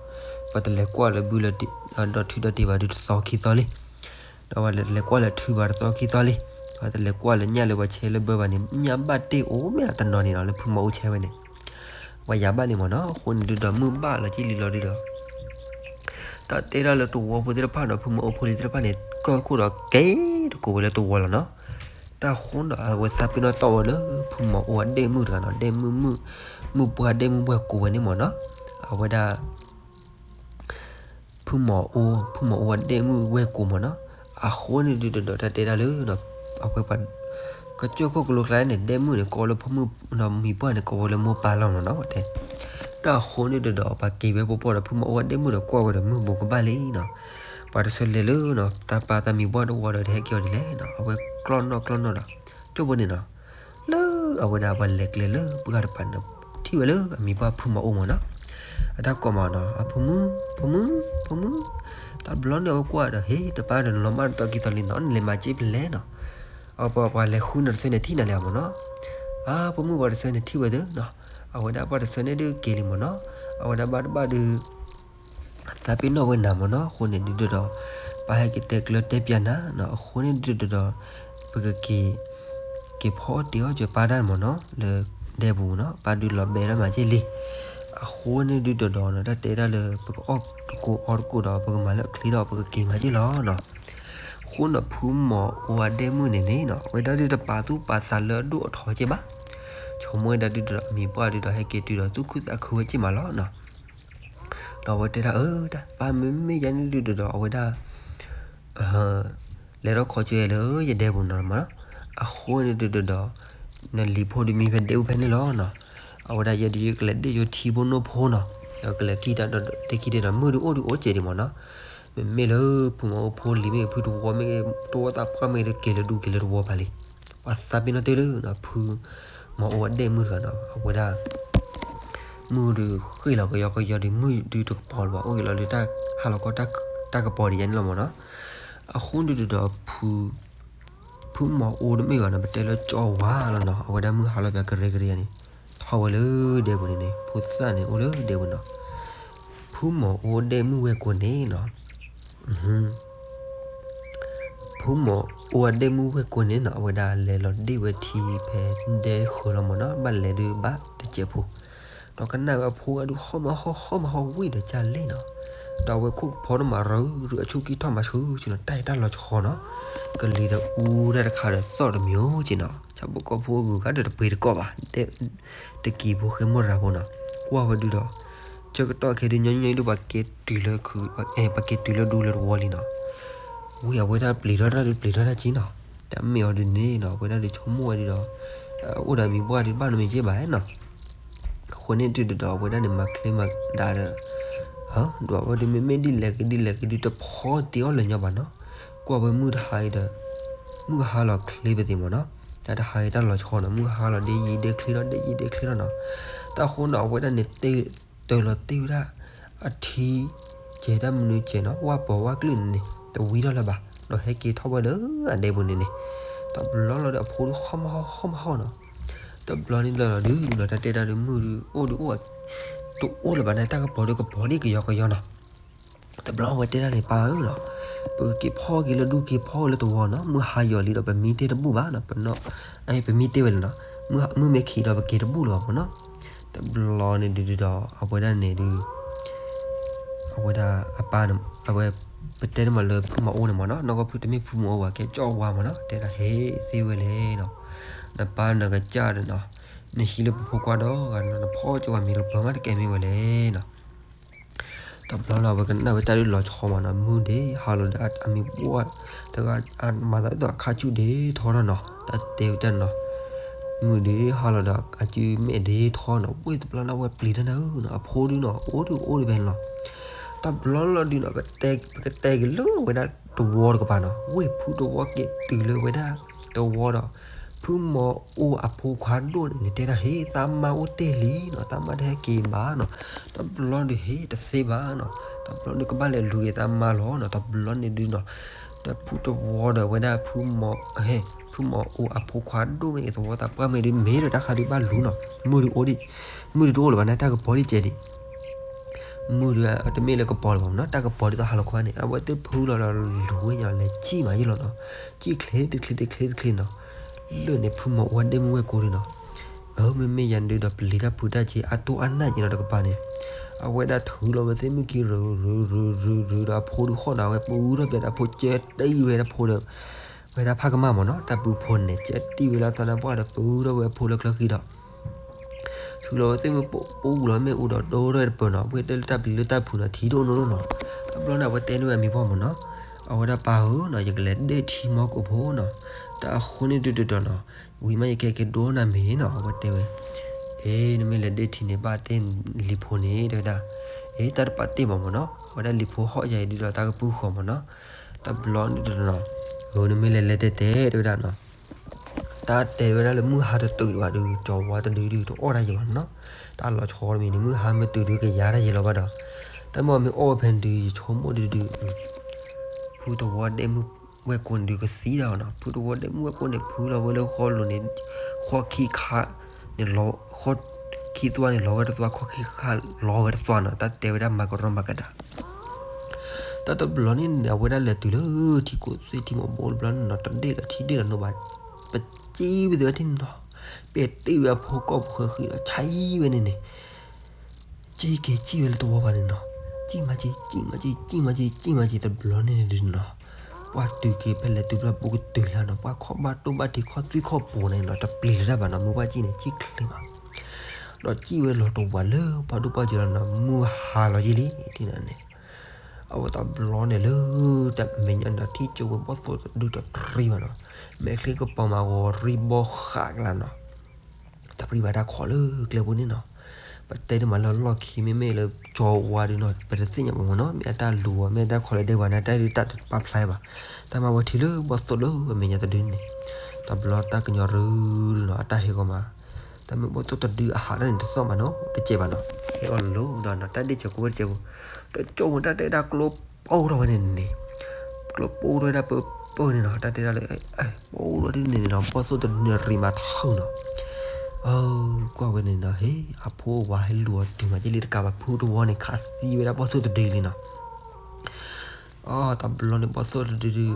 ပှၤတလဲၤကွၢ်လၢဘုလၢ ဒီးထုဒီးတ့ၤဘၣ်ဒုးတသီခံသီလံ, ဒီးပှၤလဲၤကွၢ်လၢထုဘၣ်တသီခံသီလံ, ပှၤတလဲၤကွၢ်လၢညၣ်လၢပှၤဆဲလၢဘၢဘၣ်န့ၣ် ညၣ်ဘၣ်တ့ၢ်အိၣ်မ့ၢ်အတနီၤန့ၣ်နီၤ လၢဖုမီၤအိၣ်ဆဲဝဲန့ၣ် ပှၤယၤဘၣ်လံမ့ၢ်နီၤ, အဃိန့ၣ်ဒုးဒီးမုၢ်ဘၣ်လီၤက့လံလီၤဒုးဒီး တၢ်တဲဒၣ်လၢသဝီဖိသ့ၣ်တဖၣ်ဒီး ဖုမီၤအိၣ်ဖိလံၤသ့ၣ်တဖၣ်န့ၣ် ကၢၢ်ခိၣ်ဒီးက့ၤတကိးဝဲလၢသဝီလီၤနီၤ, တၢ်ဃိဒီးအဝဲသးပ့ၤနီၣ်တီၢ်ဝဲလၢ ဖုမီၤအိၣ်အဒဲၣ်မုၣ်တဂၤနီၤ, ဒဲၣ်မုၣ်မုၣ် မုၣ်ပှၢ်ဒဲၣ်မုၣ်ဝဲၢ်ကိးဝဲန့ၣ်မ့ၢ်နီၤ, အဝဲဒၣ် ဖုမီၤအိၣ် ဖုမီၤအိၣ်အဒဲၣ်မုၣ်ဝဲၢ်ကိးမ့ၢ်နီၤ, အဃိန့ၣ်ဒုးဒီးတၢ်တဲဒၣ်လၢ အဝဲပှၤ ကစၢၢ်ခိၣ်ကလိကျါန့ၣ် ဒဲၣ်မုၣ်န့ၣ် ကိးလၢဖုမုၣ်နီၤ, မံၤပှၢ်န့ၣ် ကိးဝဲလၢမိၢ်ပၢ်လီၤမ့ၢ်နီၤ, တဲ တၢ်အဃိန့ၣ်ဒုးဒီး ပှၤက့ၤဝဲပီၢ်ပီၢ်ဒီး ဖုမီၤအိၣ်အဒဲၣ်မုၣ်ဒီး ကွၢ်ဝဲဒီးမုၢ်ဘူးကဘၣ်လံနီၤ, ပှၤတဆၢလဲၤလၢ တၢ်ပၢ်တၢ်မံၤပှၢ်တဝီဒီး တဟဲက့ၤအီၤဒ်လဲၣ်နီၤ, အဝဲကျီၢ်နီၣ်ကျီၢ်နီၣ်ဒီး ကၠိဖိန့ၣ်နီၤ လၢအဝဲဒၣ်ပှၤလဲၤကျဲလၢပှၢ်တပၤန့ၣ် ထံၣ်ဝဲလၢအမံၤပှၢ်ဖုမီၤအိၣ်မ့ၢ်နီၤ, အတၢ်ကိးမးနီၤ အဖုမုၣ် ဖုမုၣ် ဖုမုၣ်, တဘျီန့ၣ်အဝဲကွၢ်ဒီး ဟ့ၣ် တပၢ်ဒီးနလီၤမၢ်တသီခံသီလံနီၤ နလဲၤမၤစ့ဖဲလဲၣ်နီၤ, အပှၤလဲၤဃုနၤတဆၢန့ၣ်ထံၣ်နၤလံမ့ၢ်နီၤ, အဖုမုၣ်ပှၤတဆၢန့ၣ်ထံၣ်ဝဲသ့နီၤ, အဝဲဒၣ်ပှၤတဆၢန့ၣ်ဒုးက့ၤလံမ့ၢ်နီၤ, အဝဲဒၣ်ဘၣ်တဘၣ်ဒုး သးပ့ၤနီၣ်ဝဲနၤမ့ၢ်နီၤ. အဃိန့ၣ်ဒုးဒီး ပၢ်ဟဲက့ၤတဲကျၢၤတဲပျးနၤနီၤ. အဃိန့ၣ်ဒုးဒီး ပကက့ၤ က့ၤဖီအီၣ်တ့ၤအီၣ်ကၢၤပၢ်ဒၣ်မ့ၢ်နီၤ လၢဒဲပူၤနီၤ. ပၢ်ဒုးလီၤဘဲဒၣ်မးက့ၢ်လံ. အဃိန့ၣ်ဒုးဒီးနီၤ တၢ်တဲဒၣ်လၢပကအီၣ်တကိးအီတကိးဒီး ပကမၤလၢအချ့ဒီး ပကက့ၤမးက့ၢ်လီၤနီၤ. အဃိန့ၣ် ဖုမီၤအိၣ်အဒဲမုၣ်န့ၣ်န့ၣ်နီၤ အဝဲဒၣ်ဒုးတပာ်သူၣ်ပာ်သးလၢအဒိၣ်အထီက့ၢ်ဘၣ်. ဆိကမိၣ်ဝဲဒၣ်ဒုးဒီး အမံၤပှၢ်ဒုးဒီး ဟဲက့ၤတုၤဒီး သူၣ်ခုသးခုဝဲက့ၢ်မးလီၤနီၤ. ဒီးအဝဲတဲဒၣ် အၢ တၢ်ပၢ် မ့မ့ၢ်ယၤန့ၣ်ဒုးဒီး အဝဲဒၣ် လဲၤထီၣ်ခီကၠိလၢယဒဲပူၤနီၤမးနီၤ. အဃိန့ၣ်ဒုးဒီး နလံၤဖိဒုးမံဖဲဒဲပူၤဖဲန့ၣ်လီၤနီၤ. အဝဲဒၣ်ယဲဒုး ယကလဲၤဒ့ၣ်ယိထံဖိနိဖိနီၤ. ဒီးကလဲၤကံၢ်တၢ်ဒီး တခံဒုးဒီး မုၢ်ဒုးအိၣ်ဒုးအိၣ်ကဲဒံးမးနီၤ. မ့မ့ၢ်လၢဖုမီၤအိၣ်ဖိလံၤမ့ၢ်ဂ့ၤ ဖုသဝီမ့ၢ်ဂ့ၤ သဝီသးပှၢ်မ့ၢ်ဂ့ၤဒီး က့ၤလၢဒူက့ၤလၢသဝီပၤလံ. ပှၤသးပ့ၤနီၣ်တ့ၢ်လၢ ဖုမီၤအိၣ်အဒဲမုၣ်တဂၤနီၤ အဝဲဒၣ် မုၢ်ဒုးဃ့ၢ်လီၤကယီကယီဒုး မုၢ်ဒုးတကပီၤလၢၤဘၣ် အိၣ်က့ၤလီၤလၢတၢ်ဟးလီၤခီ တၢ်ကပီၤဒံးယါန့ၣ်လီၤမးနီၤ. အဃိဒုးဒီး ဖုမီၤအိၣ်တမ့ၢ်ဘၣ်နီၤ ပတဲလၢကၠီဝါလီၤနီၤ အဝဲဒၣ်မုၢ်ဟါလီၤပှၤကရၢကရိန့ၣ် ထီၣ်ဝဲလၢဒဲပူၤန့ၣ်န့ၣ် ဖိသၣ်န့ၣ်အိၣ်လၢဒဲပူၤနီၤ. ဖုမီၤအိၣ်ဒဲမုၣ်ဝဲၢ်ကိန့ၣ်နီၤ ဖုမီၤအိၣ်အဒဲမုၣ်ဝဲၢ်ကိန့ၣ်နီၤ အဝဲဒၣ်လဲၤလီၤဒ့ၣ်ဝဲထံဖဲဒဲဃၢၤလီၤမးနီၤ ဘၣ်လဲၤဒုးဘၣ်တစဲးဖိ ဒီးကနၣ်ဝဲအဖိအဒုး ဃီမီၤဟီၣ် ဃီမီၤဟီၣ်ဝံၣ်ဒီးကၢ်လ့ၣ်နီၤ. ဒီးအဝဲခိၣ်ကဖီထီၣ်မးရၢ အဆူၣ်ကံၢ်ထီၣ်မၤဆှုဆ့နီၤ တၢ်အံၤတၢ်လီၤဆီနီၤ ကလံၤဒီးအူတၢ်တခါဒီးသီၣ်တမံၤအိၣ်က့နီၤ ဆၣ်ဖိကီၢ်ဖိအဂုၤအဂၤဒီးတပှ့ၤတကိးဘၣ် တကံၤဖိဃဲမိၢ်ရၤဖိနီၤ ကွၢ်ဝဲဒုးဒီး ဆၢကတီၢ်ခဲဒုးညီနုၢ်ညီနုၢ်ဒုး ပှၤက့ၤတုၤလၢခုး ပှၤက့ၤတုၤလၢဒူလၢသဝီလံနီၤ ဝံၤအဝဲဒၣ်ပျံၤထီၣ်တၢ်ဒုး ပျံၤထီၣ်တၢ်က့နီၤ တၢ်မ့ၢ်အီၤဒုးန့ၣ်နီၤ အဝဲဒၣ်ဒုးဆိကမိၣ်ဝဲဒုးဒီး အိၣ်ဒီးမံၤပှၢ်ဒုးဘၣ်နီတမံၤက့ဘၣ်နီၤ အဃိန့ၣ်ဒုးဒီး အဝဲဒၣ်န့ၣ်မၤချ့မၤဒၣ်ဒီး ဒီးအဝဲဒုးမ့မ့ၢ်ဒ်လဲၣ်ကဒ်လဲၣ်ကဒုးတဖီတ့ၢ်အီၣ်လၢၤညီဘၣ်နီၤ ကွၢ်ဝဲမုၢ်တဟါအံၤဒီး မုၢ်ဟါလီၤချ့ပသ့ၣ်မးနီၤ တၢ်တဟါအံၤတၢ်လီၤဆီနီၤ မုၢ်ဟါလီၤဒ့ယံၤဒ့ချ့ဒီး ဒ့ယံၤဒ့ချ့ဒီးနီၤ တၢ်ဃိနီၤ အဝဲဒၣ်န့ၣ် တၢၤလီၤတ့ၢ်ဝဲဒၣ် အထံ ကဲၤတၢ်မနုၤကဲၤနီၤ ဝၣ်ပီၤဝၣ်ကလုာ်န့ၣ်န့ၣ် တဝံထီၣ်လၢၤဘၣ် ဒီးဟဲက့ၤထီၣ်ဝဲလၢအဒဲပူၤန့ၣ်န့ၣ် တဘျီလီၤဒီးအဖိဒုးဃီမီၤဟီၣ်ဃီမီၤဟီၣ်နီၤ တဘျီန့ၣ်ဘျီလီၤဒုးနီၤ တၢ်တဲဒၣ်ဒုးမုၢ်ဒုးအိၣ်ဒုးအိၣ် တအိၣ်လၢၤဘၣ်န့ၣ် တၢ်ကပီၤဒုးကပီၤဒ်ကယီကယီနီၤ တဘျီဝဲတဲဒၣ်န့ၣ် ပၢ်ဧၢနီၤ ပကက့ၤဖီက့ၤလၢဒူက့ၤဖီလၢသဝီနီၤ မုၢ်ဟါယီၤလံဒီး ပမံတ့ၢ်တဘူၣ်ဘၣ်နီၤ ပနီၢ် ပမံတ့ၢ်ဝဲလံနီၤ မုၢ်မ့ၢ်ခံးဒီးပက့ၤတဘူၣ်လၢၤဘၣ်မးနီၤ တဘျီန့ၣ်ဒုးဒီး အဝဲဒၣ်န့ၣ်ဒုး အဝဲဒၣ်အပၢ်န့ၣ် အဝဲ ပတဲန့ၣ်မးလၢဖုမီၤအိၣ်န့ၣ်မးနီၤ နီၢ်ကီၢ်ဖုတမ့ၢ်ဖုမီၤအိၣ်ဘၣ် ကဲကၠီဝါမးနီၤ တဲဒၣ်ဟ့ၣ်သ့ဝဲလဲၣ်နီၤ နပၢ်နကစၢ်ဒီးနီၤ နဟံးလၢပဖိခွါဒီးဂၤနီၤ နဖီကၠီဝါမံၤတပၢၤမးတကဲမ့ၢ်ဝဲလဲၣ်နီၤ တဘျီလီၤ အဝဲကနၣ်ဝဲတၢ်ဒုးလီၤဆီမးနီၤ မုၢ်ဒ့ဟါလီၤဒီး အမံၤပှၢ်တဂၤ မၤသးဒ်သိးအခါဆူၣ်ဒ့ထီထီၣ်နီၤ တၢ်တဲဝဲတၢ်နီၤ မုၢ်ဒ့ဟါလီၤဒီး အစုမဲာ်ဒ့ထီနီၤ ဝ့ၢ်တဘျီန့ၣ် အဝဲပျံၤတၢ်န့ၣ်နီၤ အဖိဒုးနီၤ အိၣ်ဒုးအိၣ်ဒံးဖဲန့ၣ်လီၤ တဘျီလီၤဒုးနီၤ ပကတဲက့ၤလၢဝဲဒၣ်သဝီတကပၤနီၤ ဝ့ၢ်ဖုသဝီက့ၤတုၤလၢဝဲဒၣ်သဝီဒီး ဖုမီၤအိၣ်အဖိခွါဒိၣ်န့ၣ်န့ၣ် တဲဒၣ်ဟ့ၣ် သးမါအိၣ်တ့ၢ်လံနီၤ သးမါတဟဲက့ၤဘၣ်နီၤ တဘျီဒုးဟ့ၣ်တသ့ဘၣ်နီၤ တဘျီဒုးကဘၣ်လဲၤလူၤက့ၤသးမါလီၤနီၤ တဘျီန့ၣ်ဒုးနီၤ ဒီးဖုသဝီဒီးဝဲဒၣ်ဖုမီၤ ဟဲ ဖုမီၤအိၣ်အဖိခွါဒိၣ်မ့ၢ်ဂ့ၤ သဝီသးပှၢ်မ့ၢ်ဒုး မ့ၢ်ဒီးတၢ်ခါဒုးဘၣ်လူၤနီၤ မုၢ်ဒုးအိၣ်ဒံး မုၢ်ဒုးတအိၣ်လၢၤဘၣ်န့ၣ် တၢ်ကပီၤဒံးကဲဒံး မုၢ်ဒုးတမ့ၢ်လၢကပီၤလၢၤဘၣ်နီၤ တၢ်ကပီၤဒ်သိးဟါလီၤခီန့ၣ် အဝဲသ့ၣ်ဖုလီၤဒီးလူၤဝဲညီလဲၤစံၣ်မးယ့ၢ်လီၤနီၤ စံၣ်ချ့တချ့တချ့တချ့နီၤ လၢန့ၣ်ဖုမီၤအိၣ်အဒဲမုၣ်ဝဲၢ်ကိဒုးနီၤ အၢ မ့မ့ၢ်ယၤန့ၣ်ဒုးဒီးပျံၤတၢ်ဖုးတၢ်က့ၤအတိၢ်အနၢ်က့ၤနီၤတကပၤန့ၣ် အဝဲဒၣ်ထုးလီၤဝဲသ့ၣ်မုၢ်ကံၤရူၤရူၤရူၤရူၤဒီးအဖိဒုးဃီၣ်နီၤ အဝဲပူထီၣ်ပျဲဒီးအဖိကၢတံၢ်ဝဲဒၣ်ဖိဒီး ဝဲဒၣ်ဖးကမၣ်မးနီၤ တၢ်ပူဖိန့ၣ် ကၢတံၢ်ဝဲလၢသးနါပှၢ်ဒီးပူထီၣ်ဝဲအဖိလၢချၢဃံဒီး ထုးလီၤဝဲသ့ၣ်မုၢ်ပူလီၤမ့ၣ်အူဒီးဒိၣ်ထီၣ်ဝဲတပၢၤနီၤ ဝဲတဲလၢတၢ်ပျံၤလၢတၢ်ဖုးနီၤ ထံဒိၣ်နိဒိၣ်နီၤ တဘျီန့ၣ် အဝဲတဲန့ၢ်ဝဲအမံၤပှၢ်မးနီၤ အဝဲဒၣ်ပၢ်ဧၢနီၤ ယကလဲၤဒ့ၣ်ထံမီၢ်ကိၣ်ဖိနီၤ တၢ်အဃိန့ၣ်ဒုးဒုးဒီးနီၤ ဝံၤမးယကဟဲက့ၤဒိနၤမ့ၤနီၤ အဝဲတဲဝဲ အ့ နမ့ၢ်လဲၤဒ့ၣ်ထံန့ၣ် ဘၣ်တ့ၢ်လံၤဖိန့ၣ် တဲဝဲဒၣ် အ့ တၢ်တပာ်တ့ၢ်ဘၣ်မးနီၤ အဝဲဒၣ်လံၤဖိဟီၣ်ယၤအံၤဒုးဒီးတၢ်ကပုၢ်ဃီမးနီၤ တဘျီန့ၣ်ဒုးဒီးနီၤ အၢ နမ့ၢ်လဲၤလဲၤတဲတဲတဲဝဲဒၣ်နီၤ တၢ်တဲဝဲဒၣ်လၢမုၢ်ဟါတတုၤဘၣ်ဒုး ကၠီၤဝါတဒုဒုးတအီၣ်တၢ်ယံၤဘၣ်နီၤ တၢ်လီၤဆီတမံၤန့ၣ် မုၢ်ဟါမ့ၢ်တုၤဒုးကယၤတၢ်ယံၤလီၤဘၣ်ဒီး တၢ်မ့ၢ်မ့ၢ်အီၣ်ဝဲဖဲန့ၣ်ဒုး ယဆိကမိၣ်ဒုးဒုး ဖုသဝီဒဲမုၣ်ဝဲၢ်ကိန့ၣ်ဒုး ကသံဒၣ်နီၤ ဖုသဝီဒဲမုၣ်ဝဲၢ်ကိန့ၣ် ဖုလီၤဝဲလၢဃီလိၤန့ၣ် ဃီခံခါန့ၣ်လီၤ ဃီခံသွါန့ၣ်လီၤဝဲတသွါ ခီခံခါလီၤဝဲတသွါနီၤ တၢ်တဲဝဲဒၣ်မၤကရီမၤကဒါ တၢ်တဘျီန့ၣ်န့ၣ် အဝဲဒၣ်လဲၤတုၤလၢထံကိးသ့ၣ်ထံမိၢ်ဘိတဘျီန့ၣ်နီၤ တဒ့ၣ်ဒီးထံဒ့ၣ်ဒီးနိးဘၣ် ပစံၣ်ဝဲသ့ၣ်ဝဲဒၣ်နီၤ ပဲာ်တ့ၢ်ဝဲအဖိကိာ်ဖိဃၢၤဃံဒီးဆါဝဲန့ၣ်န့ၣ် စံၣ်က့ၤစံၣ်ဝဲလၢတဝီပူၤန့ၣ်နီၤ စံၣ်မးစံၣ် စံၣ်မးစံၣ် စံၣ်မးစံၣ် စံၣ်မးစံၣ်တဘျီန့ၣ်ဒုးနီၤ ပှၢ်တုၤက့ၤဖဲလဲၤတုၤဖဲလဲၣ်ပူၤကတုၤလၢနီၤ ပှၢ်ခီၣ်ဘၣ်တိၢ်ဘၣ်ထံခီၣ်သွံၣ်ခီၣ်ပူၤန့ၣ်နီၤ တပျံၤလၢၤတၢ်ဘၣ်နီၤ မုၢ်ဘၣ်စံၣ်န့ၣ် စံၣ်ချ့မး ဒီးစံၣ်ဝဲလီၤတဝီလၢပှၢ်ဒိၣ်ပှၢ်စၢၤလီၤနီၤ မုၢ်ဟါလီၤယံာ်လံ ဒ်န့ၣ်န့ၣ် အဝဲတဘျီန့ၣ်လၢ တၢ်မဲာ်ညါန့ၣ် ထံၣ်ကၠိဝဲဘီၣ်သိၣ်တဒုတရံးဘၣ်နီၤ မဲာ်ချံကပီၤမးဂီၤရံဘီဃးကလါနီၤ တပျံၤဘၣ်တၢ်ခိးလၢကျဲပူၤန့ၣ်နီၤ ပတဲဒ်မးလၢလီၢ်ခံမ့မ့ၢ်လၢကၠီဝါဒုးနီၤ ပတသ့ၣ်ညါဘၣ်မးနီၤ မ့ၢ်အတၢ်လူၤဝဲ မ့ၢ်အတၢ်ခိးလၢဒဲဝဲန့ၣ် တၢ်ဒုးတၢ်တပာ်ဖျါဘၣ် တၢ်မၤဝဲထံလၢဘီၣ်သိၣ်လၢအမဲာ်ညါတဒုန့ၣ် တဘျီတၢ်ကညီၤရူၤဒုးနီၤ အတၢ်ဟဲဂီၤမး တၢ်မ့ၢ်ဘီၣ်သိၣ်တဒုအဟးဒၣ်န့ၣ် တသီၣ်မးနီၤ တစဲးဘၣ်နီၤ ဟဲအီၤလိၤဒီးနီၤ တၢ်ဒ့ၣ်စၢၤကိးဝဲတစဲးပူၤ တကၠိၣ်ဝဲတၢ်တဲဒၣ်ကျိပိၢ်ထီၣ်ဝဲန့ၣ်န့ၣ် ကျိပိၢ်ထီၣ်ဝဲဒၣ်ပၢပၢန့ၣ်နီၤ တၢ်တဲဒၣ်လၢ ပိၢ်ထီၣ်ဒ်န့ၣ်န့ၣ်နီၤ ဘီၣ်သိၣ်တဒုန့ၣ်ရံးမးထီၣ်နီၤ အၢ ကွၢ်ဝဲန့ၣ်နီၤ ဟ့ အဖိအဝၤဟဲလူၤအီၤတုၤမးက့လံတကးဘၣ် ဖုတဝီန့ၣ် ခးသံဝဲဒၣ်ဘီၣ်သိၣ်တဒုလံနီၤ အတဘျီန့ၣ် ဘီၣ်သိၣ်တဒုဒုး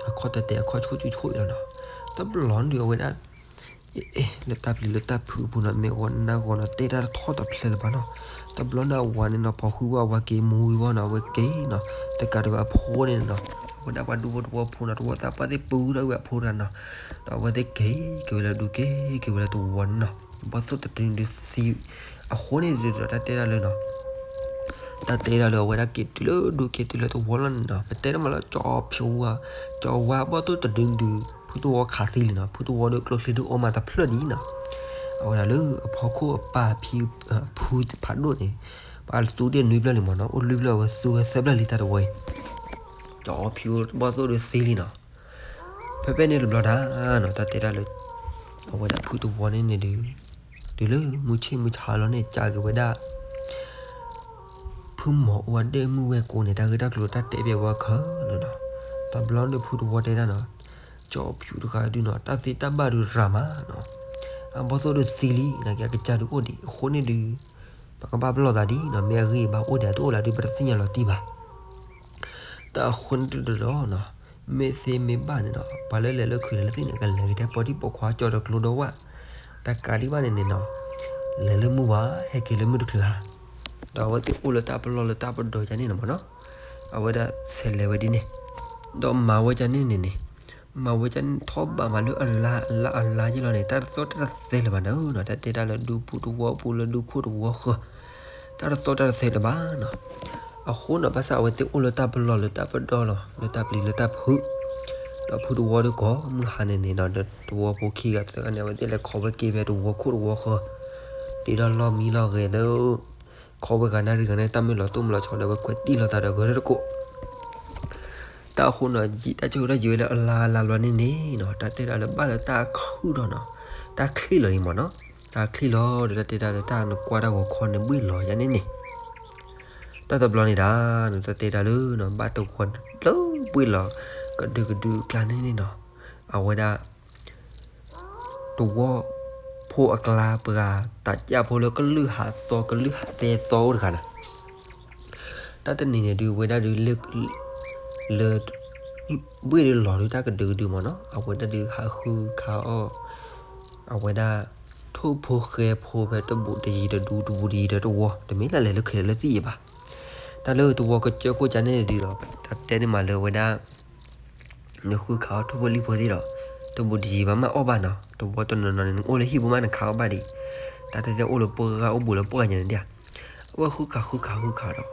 အခီၣ်တဲာ်တဲာ် အခီၣ်ဆူၣ်ဆူၣ်ဆူၣ်အံၤလီၤနီၤ တဘျီန့ၣ်ဒုး အဝဲဒၣ် လၢတၢ်ပျံၤလၢတၢ်ဖုးအပူၤနီၤ မဲာ်ဂီၤနါဂီၤနီၤ တဲတၢ်ထီၣ်တဖျဲးလၢၤဘၣ်နီၤ တဘျီန့ၣ်အဝၤန့ၣ်နီၤ ပိာ်ဃုာ်ဝဲအဝၤက့ၤမူဝံၤဝီနီၤ အဝဲက့ၤနီၤ တကးဒံးဘၣ်အဖိန့ၣ်နီၤ အဝဲဒၣ်ပှၤဒူဖိတဝီဖိနီၤ တဝီသးပှၢ်သ့ၣ်ပူၤဒီးဝဲအဖိတဂၤနီၤ ဒီးအဝဲသ့ၣ်က့ၤက့ၤဝဲလၢဒူက့ၤက့ၤဝဲလၢတဝီန့ၣ်နီၤ ဘီၣ်သိၣ်တဒုဒုးသံ အဃိန့ၣ်ဒုးဒီးတၢ်တဲဒၣ်လၢနီၤ တၢ်တဲဒၣ်လၢအဝဲဒၣ်က့ၤတုၤလၢဒူက့ၤတုၤလၢတဝီလီၤန့ၣ်နီၤ ပတဲတမးလၢကၠီဖၠိဝါ ကၠီဝါဘီၣ်သိၣ်တဒုဒုး ဖုတဝီခးသံလံနီၤ ဖုတဝီဒီးကျိချံဒုးအိၣ်မးတဖျၢၣ်ဒံးနီၤ အဝဲဒၣ်လၢအဖီခိၣ်အပၢ်ဖံ ဖုဖးဒိၣ်န့ၣ် ပှၤသူဒ့ၣ်နွံဖျၢၣ်လံမးနီၤ အိၣ်လွံၢ်ဖျၢၣ် အဝဲသူဝဲသၢဖျၢၣ်လံတၢ်တဝီအံၤ ကၠီဖၠိဘီၣ်သိၣ်ဒုးသံလံနီၤ ဖဲဖဲန့ၣ်တဘျီတၢ်နီၤ တၢ်တဲဒၣ်လၢ အဝဲဒၣ်ဖုတဝီန့ၣ်န့ၣ်ဒုး တုၤလၢမုၢ်ဆ့ၣ်မုၢ်ဆါလီၤန့ၣ် ကးက့ၤဝဲဒၣ် ဖုမီၤအိၣ်အဒဲၣ်မုၣ်ဝဲၢ်ကိန့ၣ် တၢ်ဂ့ၢ်တၢ်ကျိၤတၢ်တဲဘၣ်ဝဲခဲလၢာ်နီၤ တဘျီန့ၣ်ဖုတဝီတဲဒၣ်နီၤ ကၠီဖၠိတဂၤဒုးနီၤ တၢ်သ့တၢ်ဘၣ်ဒုးရၤမးနီၤ အဘီၣ်သိၣ်ဒုးသံလံ နာ်က့အကစၢ်ဒုးအိၣ်ဒံး အဃိန့ၣ်ဒုး ပကဘၣ်ပလီၢ်သးဒံးနီၤ မ့ၢ်အဂ့ၢ်ဘၣ်အိၣ်ဒံးတအိၣ်လၢဒုး ပတသ့ၣ်ညါလီၤတံၢ်ဘၣ် တၢ်အဃိန့ၣ်တဒီးနီၤ မ့ၢ်သ့မ့ၢ်ဘၣ်န့ၣ်နီၤ ပှၤလၢလဲၤလၢခုးလဲၤလၢသ့ၣ်န့ၣ် ကလဲၤက့ၤထဲပိာ်ထံပိာ်ခွါကၠီဒီးကျိဒီးဝၣ် တကးဒံးဘၣ်န့ၣ်န့ၣ်နီၤ လဲၤလၢမုၢ်ဝါ ဟဲက့ၤလၢမုၢ်တချုးဧါ ဒီးအဝဲသ့ၣ်အိၣ်လၢတၢ်ပလီၢ်လၢတၢ်ပဒီးကန့ၣ်န့ၣ်မးနီၤ အဝဲဒၣ်ဆဲးလဲၤဝဲဒ်န့ၣ် ဒီးမၤဝဲကန့ၣ်န့ၣ်န့ၣ် မၤဝဲကန့ၣ်ထီၣ်ဘးမးလၢအလါအလါအလါယဲလီၤန့ၣ် တၢ်တသီၣ်တၢ်တသဲလၢၤဘၣ်နီၤ တၢ်တဲဒၣ်လၢဒူဖုတဝီပူၤလၢဒူခိၣ်တဝီဃၢၤ တၢ်တသီၣ်တၢ်တသဲလၢၤဘၣ်နီၤ အဃိနီၤ ဘၣ်ဆၣ်အဝဲသ့ၣ်အိၣ်လၢတၢ်ပလီၢ်လၢတၢ်ပဒီလီၤ လၢတၢ်ပျံၤလၢတၢ်ဖုး ဒီးဖုတဝီဒီးကိးမုၢ်ဟါန့ၣ်န့ၣ်နီၤ ဒီးတဝီဖိခံဂၤသၢဂၤန့ၣ် အဝဲသ့ၣ်လဲၤခိးဝဲက့ၤဖဲတဝီခိၣ်တဝီဃၢၤ ဒ်ဒီးလီၢ်မံလီၢ်ဂဲၤဒီး ခိးဝဲဂၤနၣ်ရံၣ်ဂၤန့ၣ် တၢ်မ့ၢ်လီၤတိၢ်မ့ၢ်လီၤဆီဒီး အဝဲကွဲးတံၢ်လီၤသးဒီးဂဲၤထၢၣ်တကိး တၢ်အဃိနီၤ ယံာ်တၢ်ဆိၣ်ဂ့ၤတၢ်ယံာ်ဝဲလၢအလါအလါဘျီန့ၣ်န့ၣ်နီၤ တၢ်တဲဒၣ်လၢဘၣ်လၢတၢ်ခုၣ်ဒီးနီၤ တၢ်ချံၣ်လီၤလံမးနီၤ တၢ်ချံၣ်လီၤဒီး တၢ်တဲဒၣ်လၢတၢ်နကွၢ်တၢ်ဂီၤခီန့ၣ်ဘှ့ၣ်လီၤယၤန့ၣ်န့ၣ် တၢ်တဘျီန့ၣ်ဒၣ် တၢ်တဲဒၣ်လၢ ဘၣ်တဝီလၢဘှ့ၣ်လီၤ ကဒုကဒုအကျါန့ၣ်န့ၣ်နီၤ အဝဲဒၣ် တဝီဖိအကျါ ပှၤတၢ်ကၢ်ဖိလၢကလုၢ်ဟးသီ ကလုၢ်ဟးသဲသီအိၣ်တဂၤနီၤ တၢ်တနံၤန့ၣ်ဒုး အဝဲဒၣ်ဒုး လၢ ဘှ့ၣ်ဒုးလီၤဒုးတၢ်ကဒုကဒုမးနီၤ အဝဲဒၣ်ဒုးဟးဃုခးအီၣ် အဝဲဒၣ် ထိၣ်ဖိဃဲဖိဖဲတဘူးတယံၤတဒူ တဘူးတယံၤဒီးတဝီ တမ့ၢ်လၢလဲၤလၢခံလၢသံၣ်ယံၤဘၣ် တၢ်လၢတဝီကစၢၢ်ခိၣ်ကန့ၣ်ဒုးဒီး တၢ်တဲန့ၣ်မးလၢအဝဲဒၣ် နဃုခးအီၣ်ထိၣ်ဖိလံၣ်ဖိသ့ၣ်ဒီး တဘူးတယံၤဘၣ်မးအီၣ်ဘၣ်နီၤ တဝီတနီၤနီၤန့ၣ် နအိၣ်လၢဟံၣ်ပူၤမးနခးအီၣ်ဘၣ်ဒံး တၢ်တဲတဲအိၣ်လၢပှၢ်ဂၤအိၣ်ဘူးလၢပှၢ်ဂၤညါန့ၣ်ဒၣ် အဝဲဃုခးဃုခးဃုခးဒီး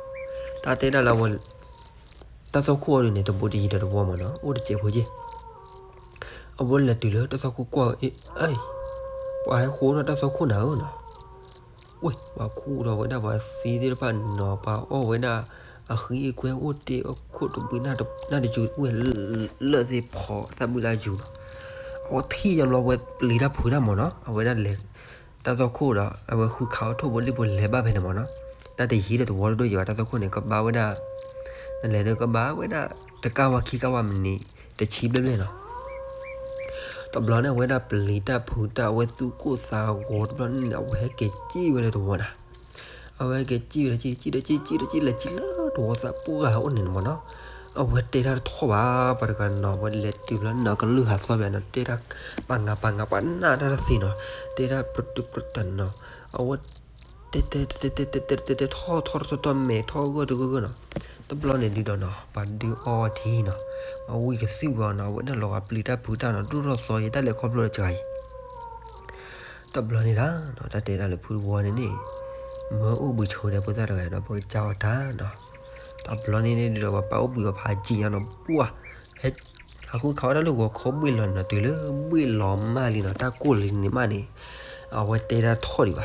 တၢ်တဲဒၣ်လၢအဝဲ တၢ်သွၣ်ခိၣ်အီၤဒုးန့ၣ် တဘူးတယံၤဒီးတဝီမးနီၤ အိၣ်တစဲးဖိက့ၢ် အဝဲလဲၤတုၤလၢတၢ်သွၣ်ခိၣ်ကွၢ်အီၤ အ့ အ့ ပှၤဟဲဃိထီၣ်တၢ်သွၣ်ခိၣ်နၤဧၢနီၤ ဝ့ၢ် ပှၤခူၣ်ထီၣ်ဝဲဒၣ်ပှၤသံသ့ၣ်တဖၣ်နီၤ ပှၤအီၣ်ဝဲဒၣ် အဃံအကွဲအိၣ်တ့ၢ်အခိၣ်တဘှံးနၢ်တစူၤ ဝ့ၢ်လၢသ့ၣ်ဖီသၣ်ဘုၣ်လၢအယူၤနီၤ အဝဲထံၣ်ယါဘျီဝဲပျံၤတၢ်ဖုးတၢ်မးနီၤ အဝဲဒၣ်လဲၤ တၢ်သွၣ်ခိၣ်ဒီး အဝဲဃုခးအီၣ်ထိၣ်ဖိလံၣ်ဖိလဲၤဘၣ်ဖဲန့ၣ်မးနီၤ တၢ်တယံၤဒီးတဝီတဒိၣ်ယံၤဘၣ် တၢ်သွၣ်ခိၣ်န့ၣ် ကဘၣ်ဝဲဒၣ် နလဲၤဒီးကဘၣ်ဝဲဒၣ် တကးဝါခံကးဝါမံးနံး တဆံဘျဲၣ်ဘျဲၣ်နီၤ တဘျီန့ၣ် အဝဲဒၣ်ပျံၤတၢ်ဖုးတၢ် အဝဲသူၣ်ကိၢ်သးဂီၤတဘျီန့ၣ် အဝဲဟဲက့ၤစံၣ်ဝဲလၢတဝီနီၤ အဝဲဟဲက့ၤစံၣ်ဝဲလၢ စံၣ် စံၣ်ဒီးစံၣ် စံၣ်ဒီးစံၣ်လဲၤစံၣ်လၢတဝီသးပှၢ်ဂၤအိၣ်န့ၣ်မးနီၤ အဝဲတဲတၢ်တထီၣ်ဘၣ် ပှၤတဂၤနီၤ, အဝဲလဲၤတုၤဘျီနီၤ ကလုၢ်ဟးသီၣ်ဘၣ်နီၤ, တဲတၢ်ပှၤငါပှၤငါ ပှၤနၢ်တၢ်တသ့နီၤ, တဲတၢ်ပတုာ်ပတၢ်နီၤ, အဝဲ တဲတဲတဲတဲတဲတဲတဲတဲထီၣ်ထီၣ်ထီၣ်ထီၣ်မဲာ်ထီၣ်ဂၢၢ်တဂၢၢ်ဂၢၢ်နီၤ, တဘျီန့ၣ်ဒုးဒီးနီၤ ပှၤဒုးအီထံနီၤ, အဝံၣ်ကသံၣ်ဝဲအီၤနီၤ, အဝဲဒၣ်လီၤဂာ်ပျံၤတၢ်ဖုးတၢ်နီၤ, ဒိၣ်ထီၣ်သီယံၤ တၢ်လဲၤခီဖျိလၢစှၤအံၤ တဘျီန့ၣ်ဒၣ်နီၤ တၢ်တဲဒၣ်လၢဖုတဝီန့ၣ်န့ၣ်, မၢအိၣ်ဘှံးဆိဒဲးဖိသၣ်တဂၤဒီး ပကစၢ်အီၣ်တၢ်နီၤ, တဘျီန့ၣ်န့ၣ်ဒုးဒီး ပှၤပာ်အိၣ်ဘှံးအီၤဖးကံညါနီၤ, ပှၢ် ဟဲ ဟးဃုခးဝဲဒၣ်လၢဂီၤခီဘှ့ၣ်လီၤနီၤ, တုၤလၢဘှ့ၣ်လီၤမၢ်လံနီၤ, တၢ်ကိၢ်လံန့ၣ်မးန့ၣ်, အဝဲတဲတၢ်ထီၣ်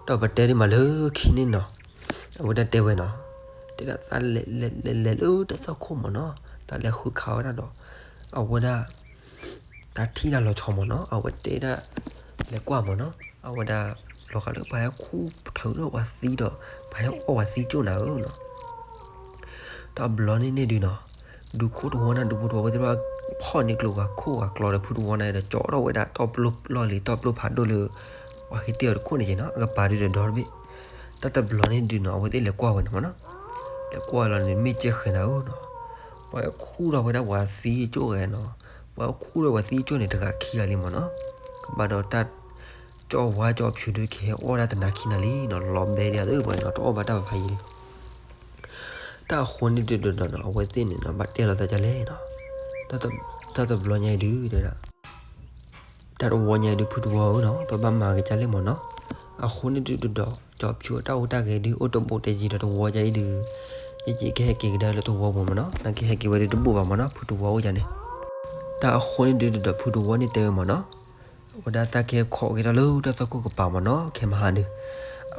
ဒံးဘၣ်, ဒီးပတဲဒံးမးလၢခံန့ၣ်နီၤ, အဝဲဒၣ်တဲဝဲနီၤ, တဲဒၣ်သးလဲၤလဲၤလဲၤလဲၤလၢတၢ်သွၣ်ခိၣ်မးနီၤ, တၢ်လဲၤဃုခးဝဲဒၣ်ဒီး အဝဲဒၣ် တၢ်ထံၣ်တၢ်လီၤဆီမးနီၤ, အဝဲတဲဒၣ် လဲၤကွၢ်မးနီၤ, အဝဲဒၣ် လီၤဂာ်လၢပှၤဟဲခူၣ်ထၢဒီးပှၤသံဒီး ပှၤဟဲအီၣ်ပှၤသံကၠိၣ်နၤဧၢနီၤ, တဘျီန့ၣ်န့ၣ်ဒုးနီၤ, ဒူခိၣ်တဝီန့ၣ် ဒူဖိတဝီဖိသ့ၣ်တဖၣ် ဖီၣ်န့ၢ်ကျိဂၤခိၣ်ဂၤကျီဒီးဖုတဝီန့ၣ်ဒီး ကၠီထီၣ်ဝဲဒၣ်တီၢ်ပျိၢ်လီၢ်လံၤ တီၢ်ပျိၢ်ဖးဒိၣ်လၢ ပှၤဟ့ၣ်တ့ၢ်အီၤတခိၣ်န့ၣ်က့နီၤ, အကပၤဒုးဒီးဒီတဘ့ၣ်, တၢ်တဘျီန့ၣ်ဒုးနီၤ အဝဲသ့ၣ်လဲၤကွၢ်ဝဲန့ၣ်မးနီၤ, လဲၤကွၢ်လီၤန့ၣ် မ့ၢ်ကဲဃဲၤနၤဧၢနီၤ, ပှၤခူၣ်ထီၣ်ဝဲဒၣ်ပှၤသံကၠိၣ်ဂၤနီၤ, ပှၤခူၣ်ထီၣ်ပှၤသံကၠိၣ်န့ၣ် တဂၤခံဂၤလံမးနီၤ, ကဘၣ်ဒီးတၢ် ကၠီဝါကၠီဖၠူဒုးကဟဲအီၣ်ဒၣ်တနၤခံနၤလံနီၤ, လီၤဘဲဒံးအသးပှၤနီၤ တအီၣ်ဘၣ်တၢ်ဘၣ်ဖးယံၤလံ တၢ်အဃိန့ၣ်ဒုးဒီးနီၤ အဝဲသ့ၣ်န့ၣ်နီၤ ဘၣ်တဲလီၤသးဒ်လဲၣ်နီၤ, တၢ်တဘျီညါအံၤဒုး တဲဒၣ် တၢ်တဝီညါအံၤဒုး ဖုတဝီဧၢနီၤ ပဘၣ်မၤက့ၤဒ်လဲၣ်မးနီၤ, အဃိန့ၣ်ဒုးဒီး ကၠီဖၠူအတၢ်အိၣ်တၢ်ဂဲၤဒုး အိၣ်တဘူးတယံၤဒီးတဝီညါအံၤဒုး, ယကဟဲက့ၤကဒါလၢတဝီပူၤမးနီၤ, နကဟဲက့ၤဝဲဒုးတဘူးဘၣ်မးနီၤ ဖုတဝီအိၣ်ယၤန့ၣ်, တၢ်အဃိန့ၣ်ဒုးဒီး ဖုတဝီန့ၣ်တဲဝဲမးနီၤ အဝဲဒၣ်သးကဟဲခိးက့ၤတၢ်လၢတၢ်သွၣ်ခိၣ်ကပၤမးနီၤ ခဲမဟါဒုး,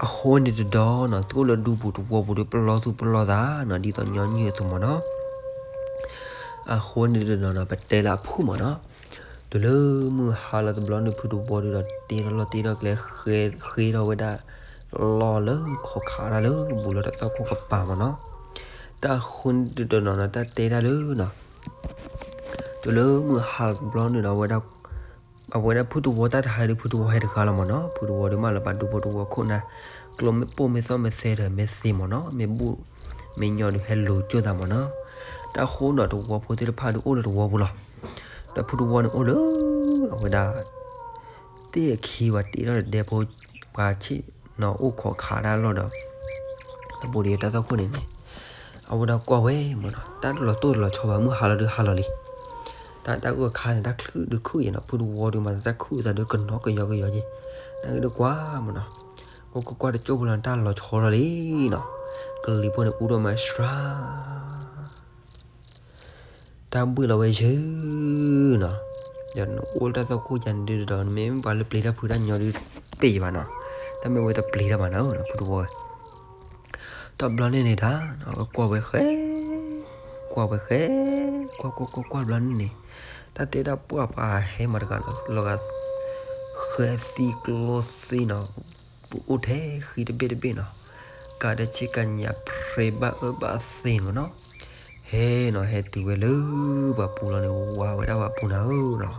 အဃိန့ၣ်တဒီးနီၤ သုအိၣ်လၢဒူပူၤတဝီပူၤဒုး ပလီၢ်သူၣ်ပလီၢ်သးနီၤ ဒ်သိးညီနုၢ်အသိးမးနီၤ, အဃိန့ၣ်တဒီးနီၤ ပတဲလၢအဖုၣ်မးနီၤ, တုၤလၢမုၢ်ဟါလီၤတဘျီန့ၣ် ဖုတဝီဒုးဒီး တ့ထီၣ်လီၢ်တ့ထီၣ်ကျဲ ဃ့ထီၣ်ဝဲဒၣ် လီၢ်လၢခိးခးတၢ်လၢဘူးလၢတၢ်သွၣ်ခိၣ်ကပၤမးနီၤ, တၢ်အဃိန့ၣ်တဒီးနီၤ တၢ်တဲတၢ်လၢနီၤ တုၤလၢမုၢ်ဟါတဘျီန့ၣ်ဒီး အဝဲဒၣ် အဝဲဒၣ်ဖုတဝီတၢ်တဟါဒုး ဖုတဝီဟဲတဂၤလီၤမးနီၤ, ဖုတဝီဒုးမးလၢပှၤဒူဖိတဝီခိၣ်နၢ်, ကျိမ့ၢ်ပိၢ်မ့ၢ်သီၣ်မ့ၢ်သဲဒီးမ့ၢ်သ့မးနီၤ, မ့ၢ်ဘူၣ်မ့ၢ်ညီဒုးဟဲလူၤကၠိၢ်သးမးနီၤ, တၢ်ဃိဒီးတဝီဖိသ့ၣ်တဖၣ်ဒုးအိၣ်လၢတဝီပူၤလီၤ, ဒီးဖုတဝီန့ၣ်အိၣ်လၢ အဝဲဒၣ် တ့ၢ်အခံဝဲတ့ထီၣ်ဒီးဒဲဖိ ပှၤဆ့ၣ်နီၤအိၣ်ခိးခးတၢ်လီၢ်ဒီး တဘူးဒီးတၢ်သွၣ်ခိၣ်န့ၣ်န့ၣ်, အဝဲဒၣ်ကွၢ်ဝဲမးနီၤ တၢ်လီၤတိၢ်လီၤဆီဘၣ် မုၢ်ဟါလီၤဒုးဟါလီၤလံ, တၢ်တၢ်အုၣ်အခါန့ၣ် တၢ်ချုၣ်ဒုးခုၣ်ယဲနီၤ ဖုတဝီဒုးမး တၢ်ခုၣ်သးဒုးကနီၤကယီကယီက့, နကဒုးကွၢ်မးနီၤ, ကွၢ်ကွၢ်ကွၢ်တကၠိၢ်ဖိလီၤ တၢ်လီၤဆီထီၣ်လံနီၤ, ကလံၤဖိန့ၣ်အူထီၣ်မးစှၤ တၢ်ဘှ့ၣ်လီၤဝဲယုၢ်နီၤ, ဒီးနအိၣ်လၢတၢ်သွၣ်ခိၣ်ယါန့ၣ်ဒုးဒီး နမ့ၢ်ပှၤလၢပျံၤတၢ်ဖုးတၢ်ညီဒုး ပ့ၢ်ယံၤဘၣ်နီၤ, တၢ်မ့ၢ်ဝဲတပျံၤတၢ်ဘၣ်နီၤ ဖုတဝီဝဲ, တဘျီန့ၣ်န့ၣ်ဒၣ် ကွၢ်ဝဲဃဲ ကွၢ်ဝဲဃဲ ကွၢ်ကွၢ်ကွၢ်ကွၢ်ဘျီန့ၣ်န့ၣ်, တၢ်တဲဒၣ်ပှၢ်ပှၤဟဲမးတဂၤနီၤ လီၤဂာ် ဃဲသံကျိသံနီၤ, ပအိၣ်ထဲဃံတဘ့ၣ်တဘ့ၣ်နီၤ, ကးတဆ့ကညးဖြ့ဘၣ်အၢဘၣ်သ့မးနီၤ, ဟဲနီၤ ဟဲတုၤဝဲလၢပှၤပူၤလီၤန့ၣ် ဝးဝဲဒၣ်ပှၤပူၤနၤဧၢနီၤ,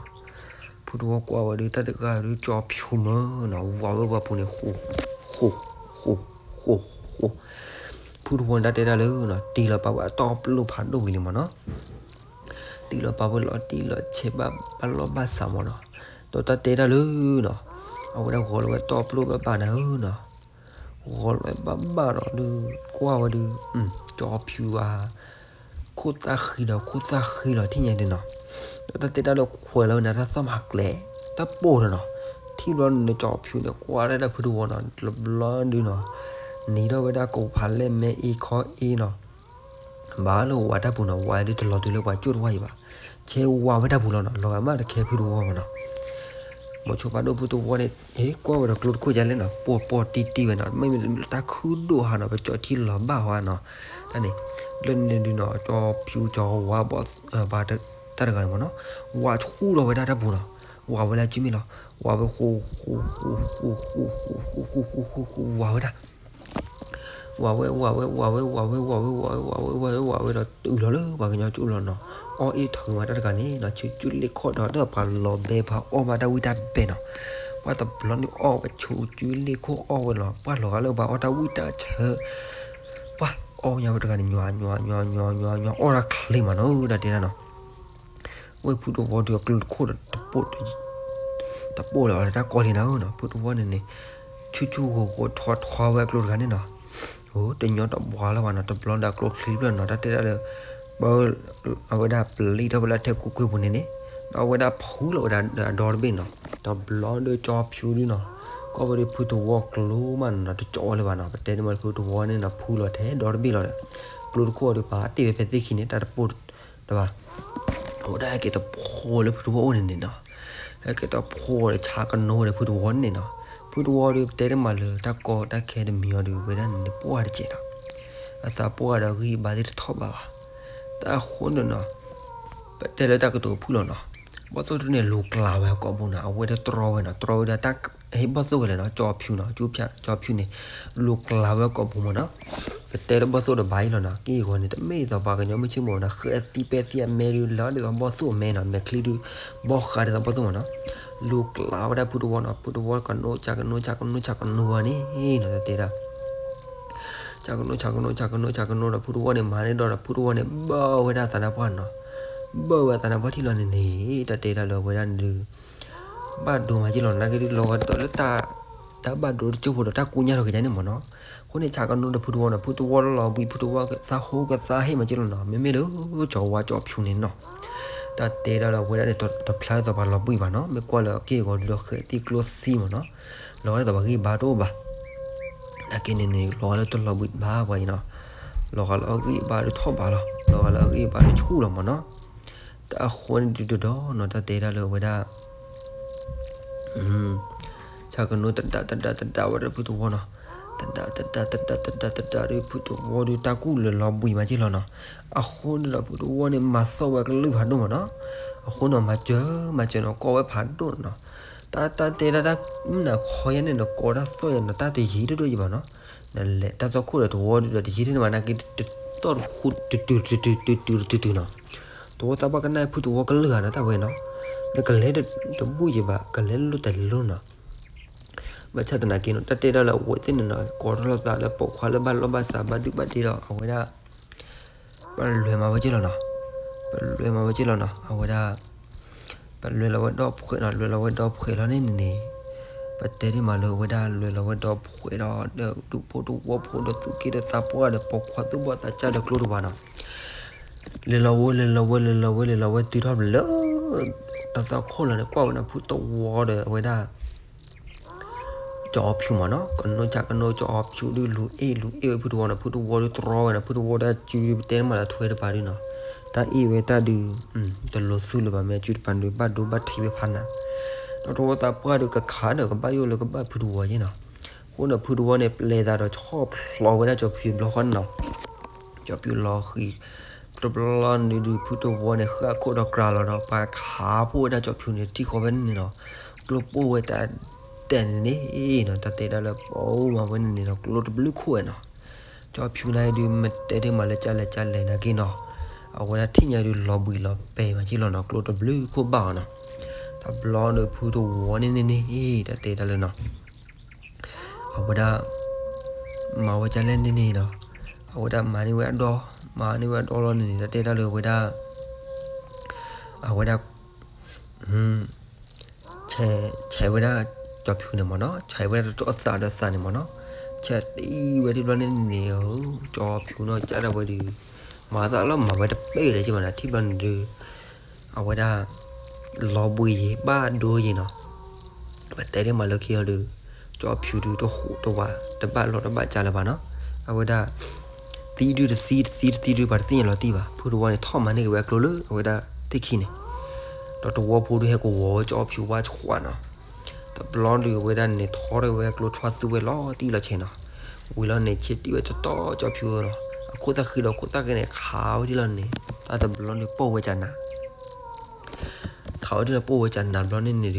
ဖုတဝီကွၢ်ဝဲဒုး တၢ်တဂၤဒုး ကၠီဖၠူမၢနီၤ ဝးဝဲပှၤပူၤန့ၣ် ဃိ ဃိ ဃိ ဃိ ဃိ ဖုတဝီန့ၣ် တၢ်တဲဒၣ်လၢနီၤ တ့လီၤပာ်ဝဲအတီၢ်ပျိၢ်ဖးဒိၣ်ဝံၤလံမးနီၤ, တ့လီၤပာ်ဝဲလီၤတံၢ်လီၤဆဲးဘၣ်ဘၣ်လီၢ်ဘၣ်စးမးနီၤ, ဒီးတၢ်တဲဒၣ်လၢနီၤ အဝဲဒၣ်ဂီၤလီၤဝဲတီၢ်ပျိၢ်ဘၣ်ဘၣ်နၤဧၢနီၤ, ဂီၤလီၤဝဲဘၣ်ဘၣ်ဒီးဒုး ကွၢ်ဝဲဒုး ကၠီဖၠူဧါ ခိၣ်သၣ်ဃံဒီးခိၣ်သၣ်ဃံလီၤထံၣ်ညါဒုးနီၤ, ဒီးတၢ်တဲဒၣ်လၢခွဲးလီၤဝဲန့ၣ် တၢ်သီၣ်မၤကျဲ တၢ်ပိၢ်ဒီးနီၤ, ထံၣ်ဘျီန့ၣ် ကၠီဖၠူန့ၣ် ကွၢ်ဒၣ်တၢ်ဖုတဝီနီၤ တဘျီဒုးနီၤ, နံၤထီၣ်ဝဲဒၣ်ကိးဖးလဲၢ်မဲအ့ခီအ့နီၤ, ဘၣ်လၢဝးတၢ်ပူၤနီၤ ဝးဒုးတလီၤတုၤလၢပှၤကၠိၣ်တဝၢ်အံၤဘၣ်, ဆဲးဝးဝဲတၢ်ပူၤလီၤနီၤ လီၤဂာ်မးတခဲဖုတဝီမးနီၤ မိၤဆိဖးဒိၣ်ဖုတဝီန့ၣ် ဟ့ၣ်ကွၢ်ဝဲဒီးကျိတခိၣ်ယါလဲၣ်နီၤ ပှီၢ်ပှီၢ်တံၢ်တံၢ်ဝဲနီၤ မ့မ့ၢ်တၢ်ခုၣ်ဒိၣ်ဟါနီၤ ပကၠီထံလီၤဘၣ်ဝဲနီၤ, တၢ်န့ၣ် လၢန့ၣ်ဒုးနီၤ ကၠီဖၠူကၠီဝါဘီၣ် ပှၤတၢ်တဂၤန့ၣ်မးနီၤ, ဝးဆူၣ်လီၤဝဲဒၣ်တၢ်ပူၤနီၤ, ဝးဝဲလၢစုမ့ၣ်လီၤ, ဝးဝဲဃိ ဃိ ဃိ ဃိ ဃိ ဃိ ဃိ ဃိ ဃိ ဃိ ဃိ ဃိ ဃိ ဝးဝဲဒၣ် ဝးဝဲ ဝးဝဲ ဝးဝဲ ဝးဝဲ ဝးဝဲ ဝးဝဲ ဝးဝဲ ဝးဝဲ ဝးဝဲဒီးတုၤလီၤလၢပှၤကညီကၠိၣ်လီၤနီၤ, အီၣ်အ့ၣ်ထုးမးတၢ်တဂၤန့ၣ်နီၤ ဆူၣ်ကၠူလ့ၣ်ခိၣ်ဒီးတၢ်ပှၤလီၤဘဲပှၤအီၣ်ဘၣ်တၢ်ဝံၣ်တၢ်ဘဲနီၤ, ပှၤတဘျီန့ၣ်အီၣ်ဝဲဆူၣ်ကၠူလ့ၣ်ခိၣ်အီၣ်ဝဲလီၤ ပှၤလီၤဂာ်လၢပှၤအီၣ်တၢ်ဝံၣ်တၢ်ဆၢ, ပှၤ အီၣ်ညါဝဲတဂၤန့ၣ် ညွၤ ညွၤ ညွၤ ညွၤ ညွၤ ညွၤ အီၣ်တၢ်ချ့မးနီၤ တၢ်တဲဒၣ်နီၤ. ဝဲဖုတဝီဒီးအကျိတခိၣ်ဒီး တပိၢ်လီၤတၢ်ကီလံနၤဧၢနီၤ. ဖုတဝီန့ၣ်န့ၣ် ဆူၣ်ဆူၣ်ဂီၤဂီၤထီထီဝဲအကျိတဂၤန့ၣ်နီၤ. အိ တညီတဘှါလၢၤဘၣ်နီၤ, တဘျီဒီးအကျိချ့ဖျၢၣ်နီၤ, တၢ်တဲဒၣ်လၢ ပ အဝဲဒၣ်ပလံၣ်ထီၣ်ဝဲလၢထဲကူကွ့ၢ်ပူၤန့ၣ်န့ၣ်, ဒီးအဝဲဒၣ်ဖုလီၤဝဲဒၣ်ဒီတဘ့ၣ်နီၤ. တဘျီဒီးကၠီဖၠူဒုနီၤ, ကီၢ်ဝဲဒီးဖုတဝီကျိမးနီၤ, တကၠီဝဲလၢၤဘၣ်နီၤ, ပတဲန့ၣ်မးဖုတဝီန့ၣ်နီၤ ဖုလီၤထဲဒီတဘ့ၣ်လီၤဒီး ကျိတခိၣ်အီၤဒီးပာ်တ့ၢ်ဝဲဖဲသ့ၣ်ခံန့ၣ် တၢ်တပိၢ်တဘၣ်. အဝဲဒၣ်ဟဲက့ၤတဖိလၢဖုတဝီအိၣ်န့ၣ်န့ၣ်နီၤ, ဟဲက့ၤတဖိဒီးဆါကနိဒီးဖုတဝီန့ၣ်နီၤ. ဖုတဝီဒီးပတဲန့ၣ်မးလၢတၢ်ကီတၢ်ခဲတမံၤအီၤဒီး ဝဲဒၣ်န့ၣ်န့ၣ်ပှၢ်တစဲးနီၤ, အသးပှၢ်ဒီးအဂံၢ်အဘါသ့ၣ်တထီၣ်ဘးဘၣ်. တၢ်အဃိန့ၣ်နီၤ ပတဲလၢတၢ်ကတိၤဖုၣ်လီၤနီၤ, ဘီၣ်သိၣ်တဒုန့ၣ် လူၤကျါဝဲအကိာ်ပူၤနီၤ, အဝဲဒၣ်တြီဝဲနီၤ, တြီဝဲဒၣ်တၢ် ဟ့ၣ်ဘီၣ်သိၣ်ဝဲလဲၣ်နီၤ, ကၠီဖၠူနီၤ, ကၠီဖၠူန့ၣ် လူၤကျါဝဲအကိာ်ပူၤမးနီၤ. ပတဲလၢဘီၣ်သိၣ်တဘၣ်အံၤလီၤနီၤ, က့ၢ်ဂီၤန့ၣ် တမ့ၢ်သိးပှၤကညီမုၢ်ဆ့ၣ်မီၤနီၤ, ဃဲသံပဲသံအမဲဒုး လၢဒ်သိးဘီၣ်သိၣ်အမဲနီၤ, မဲာ်ချံဒုး ဘီၣ်ဃးဒ်သိးဘီၣ်သိၣ်မးနီၤ. လူၤကျါဝဲဒၣ်ဖုတဝီနီၤ, ဖုတဝီကနိဆါကနိ ဆါကနိ ဆါကနိဝဲန့ၣ်နီၤ, တၢ်တဲဒၣ် ဆါကနိ ဆါကနိ ဆါကနိ ဆါကနိဒီး ဖုတဝီန့ၣ်မၤန့ၢ်ဒီး ဖုတဝီန့ၣ် ဘၢၣ်ဝဲဒၣ်သးနါပှၢ်နီၤ, ဘၢၣ်ဝဲသးနါပှၢ်ထံၣ်လီၤန့ၣ်န့ၣ်, တၢ်တဲဒၣ်လၢအဝဲဒၣ်န့ၣ်ဒုး ဘၣ်ဒိမးက့ၢ်လီၤ, နာ်က့ဒုးလီၤဂာ်ဒ်သိးလၢ တၢ်ဘၣ်ဒိတစိၢ်ဖိဒီးတၢ်ကူၣ်ညါထီၣ်က့ၤန့ၣ်မးနီၤ. အဃိန့ၣ် ဆါကနိဒီးဖုတဝီနီၤ, ဖုတဝီလီၤဘှံး ဖုတဝီကသါဟိကသါဟ့ၣ်မးက့ၢ်လီၤနီၤ, မ့မ့ၢ်လၢကၠီဝါကၠီဖၠူန့ၣ်နီၤ, တၢ်တဲဒၣ်လၢအဝဲဒၣ်န့ၣ် တဖျါဒ်သိးပှၤလီၤဘှံးဘၣ်နီၤ, မ့ၢ်ကွၢ်လၢက့ၢ်ဂီၤဒုးဒီးဃဲသံကျိသံမးနီၤ, လီၤဂာ်ဒ်သိးပှၤဂံၢ်ဘါတအိၣ်ဘၣ် နာ်က့န့ၣ်န့ၣ် လီၤဂာ်လၢတလီၤဘှံးဘၣ်ပှၤအံၤနီၤ, လီၤဂာ်လၢအဂံၢ်အဘါဒုးထီၣ်ဘးလီၤ, လီၤဂာ်လၢအဂံၢ်အဘါဒုးဆူၣ်လီၤမးနီၤ. တၢ်အဃိန့ၣ်ဒုးတဒီးနီၤ, တၢ်တဲဒၣ်လၢအဝဲဒၣ် ဆါကနိတဒၣ်တဒၣ်တဒၣ်ဝဲဒီးဖုတဝီနီၤ, တဒၣ်တဒၣ်တဒၣ်တဒၣ်တဒၣ်ဒီး ဖုတဝီဒီးတၢ်ကူၣ်လၢလီၤဘှံးမးက့ၢ်လီၤနီၤ. အဃိန့ၣ်ဒီးဖုတဝီန့ၣ် မၤသီၣ်ဝဲကလုၢ်ဖးဒိၣ်မးနီၤ, အဃိန့ၣ် မၤစၢၤ မၤစၢၤနီၤ ကီၢ်ဝဲဖးဒိၣ်နီၤ. တၢ် တၢ်တဲဒၣ်တၢ် မုၢ်နၤခီယဲၢ်န့ၣ်နီၤ ကီတၢ်သီၣ်ယဲၢ်နီၤ တၢ်တယံၤဒိၣ်ဒိၣ်ယံၤဘၣ်နီၤ, နလဲၤတၢ်သီၣ်ခိၣ်ဒီးတဝီဒုးဒီးတယံၤဒိၣ်န့ၣ်ဘၣ် နာ်က့ တတီၢ်တဃူ တုၤတုၤတုၤတုၤတုၤတုၤနီၤ, တဝီသးပှၢ်ကနၣ်ဖုတဝီကလုၢ်ဂၤနီၤ တၢ်ဝဲနီၤ, လၢကလဲၤတဘူၣ်ယံၤဘၣ် ကလဲၤလိၣ်တလဲၤလိၣ်နီၤ. ဘၣ်ဆၣ်သနာ်က့နီၤ တၢ်တဲဒၣ်လၢအဝဲသ့ၣ်န့ၣ်နီၤ ကိးထီၣ်လိာ်သးလၢပိာ်ခွါလၢဘၣ်လိာ်ဘၣ်စး ဘၣ်ဒုဘၣ်ဒ့ဒီး အဝဲဒၣ် ပလဲၤမၤဝဲက့ၢ်လီၤနီၤ, ပလဲၤမၤဝဲက့ၢ်လီၤနီၤ အဝဲဒၣ် ပလဲၤလီၤဝဲဒီဖှဲးနီၤ လဲၤလီၤဝဲဒီဖှဲးလီၤန့ၣ်န့ၣ်န့ၣ်, ပတဲဒ်မးလၢအဝဲဒၣ်လဲၤလီၤဝဲဒီဖှဲးဒီး ဒီးဒူၣ်ဖိတဝီဖိဒီးသူၣ်က့ဒီးသးပှၢ်ဒီးပိာ်ခွါသူၣ်ဘီၣ်သးစၢ်ဒီးကျိတဝၤနီၤ လဲၤလီၤဝဲ လဲၤလီၤဝဲ လဲၤလီၤဝဲ လဲၤလီၤဝဲတုၤထီၣ်လၢ တၢ်သီၣ်ခိၣ်လီၤန့ၣ် ကွၢ်ဝဲနီၤ ဖုတဝီဒီးအဝဲဒၣ် ကၠီဖၠူမးနီၤ ကနိကၠၢ်ကနိ ကၠီဖၠူဒုးလူၤအ့ၣ် လူၤအ့ၣ်ဝဲဖုတဝီနီၤ ဖုတဝီဒုးတြီဝဲနီၤ ဖုတဝီဒၣ်စုဒုးပတဲမးလၢထွဲတပၤဒုးနီၤ တၢ်အ့ၣ်ဝဲတၢ်ဒုး တလိၤသုလၢၤဘၣ် မ့ၢ်အစုတပၤဒုးဘၣ်ဒိဘၣ်ထံးဝဲဖးနး ဒီးတဝီသးပှၢ်ဒုးကခးဒီးကဘၣ်ယိၣ်လၢကဘၣ်ဖုတဝီယဲနီၤ အဃိန့ၣ်ဖုတဝီန့ၣ် ပျဲသးဒီးဆီၣ်ဖျိးဝဲဒၣ်ကၠီဖၠူဘျီဃီနီၤ ကၠီဖၠူလီၤဃံၤ တဘျီန့ၣ်ဒုး ဖုတဝီန့ၣ် ဃၣ်ခိၣ်ဒီးကြၤလီၤဒီး ပှၤခးဖိဝဲဒၣ်ကၠီဖၠူန့ၣ် တထံၣ်ဃီဖဲန့ၣ်နီၤ ကျိပိၢ်ဝဲတၢ်တဲာ်န့ၣ်န့ၣ်နီၤ တၢ်တဲဒၣ်လၢပအိၣ်မးဝဲန့ၣ်န့ၣ်ဒီး ကျိတဘျုးခိၣ်ဝဲနီၤ ကၠီဖၠူန့ၣ်ဒုး မ့ၢ်တဲဒၣ်မးလၢကၠၢ်လဲၣ်ကၠၢ်လဲၣ်နာ်က့နီၤ အဝဲဒၣ်ထံၣ်ညါဒုးလီၤဘှံးလီၤပဲာ်မးက့ၢ်လီၤနီၤ ကျိတဘျုးခိၣ်ဘၣ်အီၤနီၤ တဘျီန့ၣ်ဖုတဝီန့ၣ်န့ၣ်န့ၣ် တၢ်တဲဒၣ်လၢနီၤ အဝဲဒၣ် မၤဝဲကၠၢ်လဲၣ်န့ၣ်န့ၣ်နီၤ အဝဲဒၣ်မၤန့ၢ်ဝဲအဒီ မၤန့ၢ်ဝဲအဒီလီၤန့ၣ်န့ၣ် တၢ်တဲဒၣ်လၢအဝဲဒၣ် အဝဲဒၣ် ဆဲး ဆဲးဝဲဒၣ် ကၠီဖၠူန့ၣ်မ့ၢ်နီၤ ဆဲးဝဲဒၣ်တၢ်အသးဒီးသးန့ၣ်မ့ၢ်နီၤ ဆဲးတံၢ်ဝဲဒၣ်ဘျီန့ၣ်န့ၣ် ကၠီဖၠူနီၤ ကၠၢ်ဒၣ်ဝဲဒုး မၤသးလီၤမၤဝဲတပဲၢ်လၢၤက့ၤဘၣ်နီၤ ထံၣ်ဘျီန့ၣ်ဒုး အဝဲဒၣ် လီၤဘှံးယံၤ ဘၣ်ဒိယံၤနီၤ ပတဲဒၣ်မးလၢခံအီၤဒုး ကၠီဖၠူဒုးတဟူးတဝး တဘၣ်လီၢ်တဘၣ်စးလၢၤဘၣ်နီၤ အဝဲဒၣ် သံဒုးတသံ တသံတသံဒုး ပှၤတသ့ၣ်ညါလီၤတံၢ်ဘၣ် ဖုတဝီန့ၣ် ထီၣ်မၤန့ၢ်က့ၤဝဲအကျိလၢ အဝဲဒၣ်သ့ၣ်ခံန့ၣ် ဒီးတဝီဖိဒုးဟဲကဝီၤဝဲကၠီဖၠူဝါခွးနီၤ တဘျီဒုးအဝဲဒၣ်န့ၣ် ထီၣ်ထီၣ်ဝဲအကျိ ထွါသူဝဲလီၤတံၢ်လီၤဆဲးနီၤ ဝံၤလီၤန့ၣ် ဆဲးတံၢ်ဝဲတတီကၠီဖၠူလီၤ အခိၣ်သၣ်ဃံဒီးခိၣ်သၣ်ဃံန့ၣ် ခးဝဲဒၣ်လီၤန့ၣ် တၢ်တဘျီဒုးပိၢ်ဝဲကၢ်နၤ ခးဝဲဒၣ်လီၤပိၢ်ဝဲကၢ်နၤဘျီန့ၣ်န့ၣ်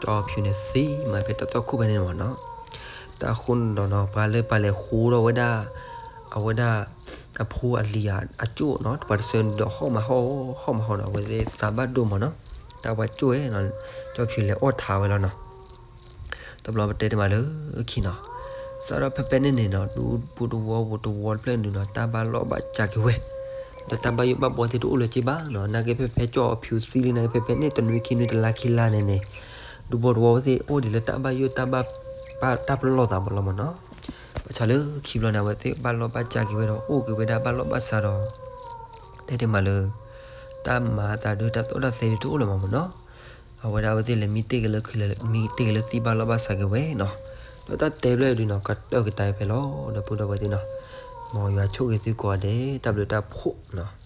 ဒုး ကၠီဖၠူန့ၣ်သ့မးဖဲတၢ်သီၣ်ခိၣ်ဖဲန့ၣ်မ့ၢ်နီၤ တၢ်အဃိန့ၣ်ဒီးနီၤ ပှၤလၢပှၤလဲၤဃိထီၣ်ဝဲဒၣ် အဝဲဒၣ် အဖိအလံၤအကၠိၣ်နီၤ ပှၤတဆၢဒီးဟီၣ်မၤဟီၣ် ဟီၣ်မၤဟီၣ်နီၤ အဝဲသ့ၣ်သးဘၣ်ဒိမးနီၤ တၢ်ပှၤကၠိၣ်ဝဲနီၤ ကၠီဖၠူလဲၤအီၣ်ထးဝဲလီၤနီၤ တဘျီပတဲတမးလၢခံနီၤ စးထီၣ်ဖဲဖဲန့ၣ်န့ၣ်နီၤ ဒူဖိတဝီဖိတဝီတဖျၢၣ်န့ၣ်နီၤ တၢ်ဘၣ်လီၢ်ဘၣ်စးက့ၤဝဲ, ဒီးတၢ်ဘၣ်ယိၣ်ဘၣ်ဘှီသ့ၣ်တအိၣ်လၢၤက့ဘၣ်နီၤ, နာ်က့ဖဲဖဲကၠီၣ်အီၤဖၠူသံလံ နာ်က့ဖဲဖဲန့ၣ် တနွံခံနွံတလါခံလါန့ၣ်န့ၣ် ဒူဖိတဝီဖိသ့ၣ်အိၣ်ဒံးလၢတၢ်ဘၣ်ယိၣ်တၢ်ဘၣ်ပာ်တၢ်ပလီၢ်သးမးလီၤမးနီၤ. ဘၣ်ဆၣ်လၢခံဘျီန့ၣ် အဝဲသ့ၣ်ဘၣ်လီၢ်ဘၣ်စးက့ၤဝဲဒီး အိၣ်က့ၤဝဲဒၣ်ဘၣ်လီၢ်ဘၣ်စးဒီး တဲတ့ၢ်မးလၢ တၢ်မၤအသးဒုး တၢ်သိၣ်တၢ်သဲဒုးတအိၣ်လၢၤမးမးနီၤ. အဝဲဒၣ်အဝဲသ့ၣ်လဲၤမံတ့ၢ်က့ၤလၢခုးလဲၤမံတ့ၢ်က့ၤလၢသံ ဘၣ်လီၢ်ဘၣ်စးက့ၤဝဲနီၤ. ဒီးတၢ်တဲဖျၢၣ်ဒုးနီၤ ကတၢၢ်ကတၢၢ်ဖဲလီၤ ဒီပုၢ်ဒီဝဲၢ်သ့ၣ်နီၤ, မ်ယွၤဆိၣ်ဂ့ၤသုကိးဂၤဒဲး တၢ်ဘျုးတၢ်ဖှိၣ်နီၤ.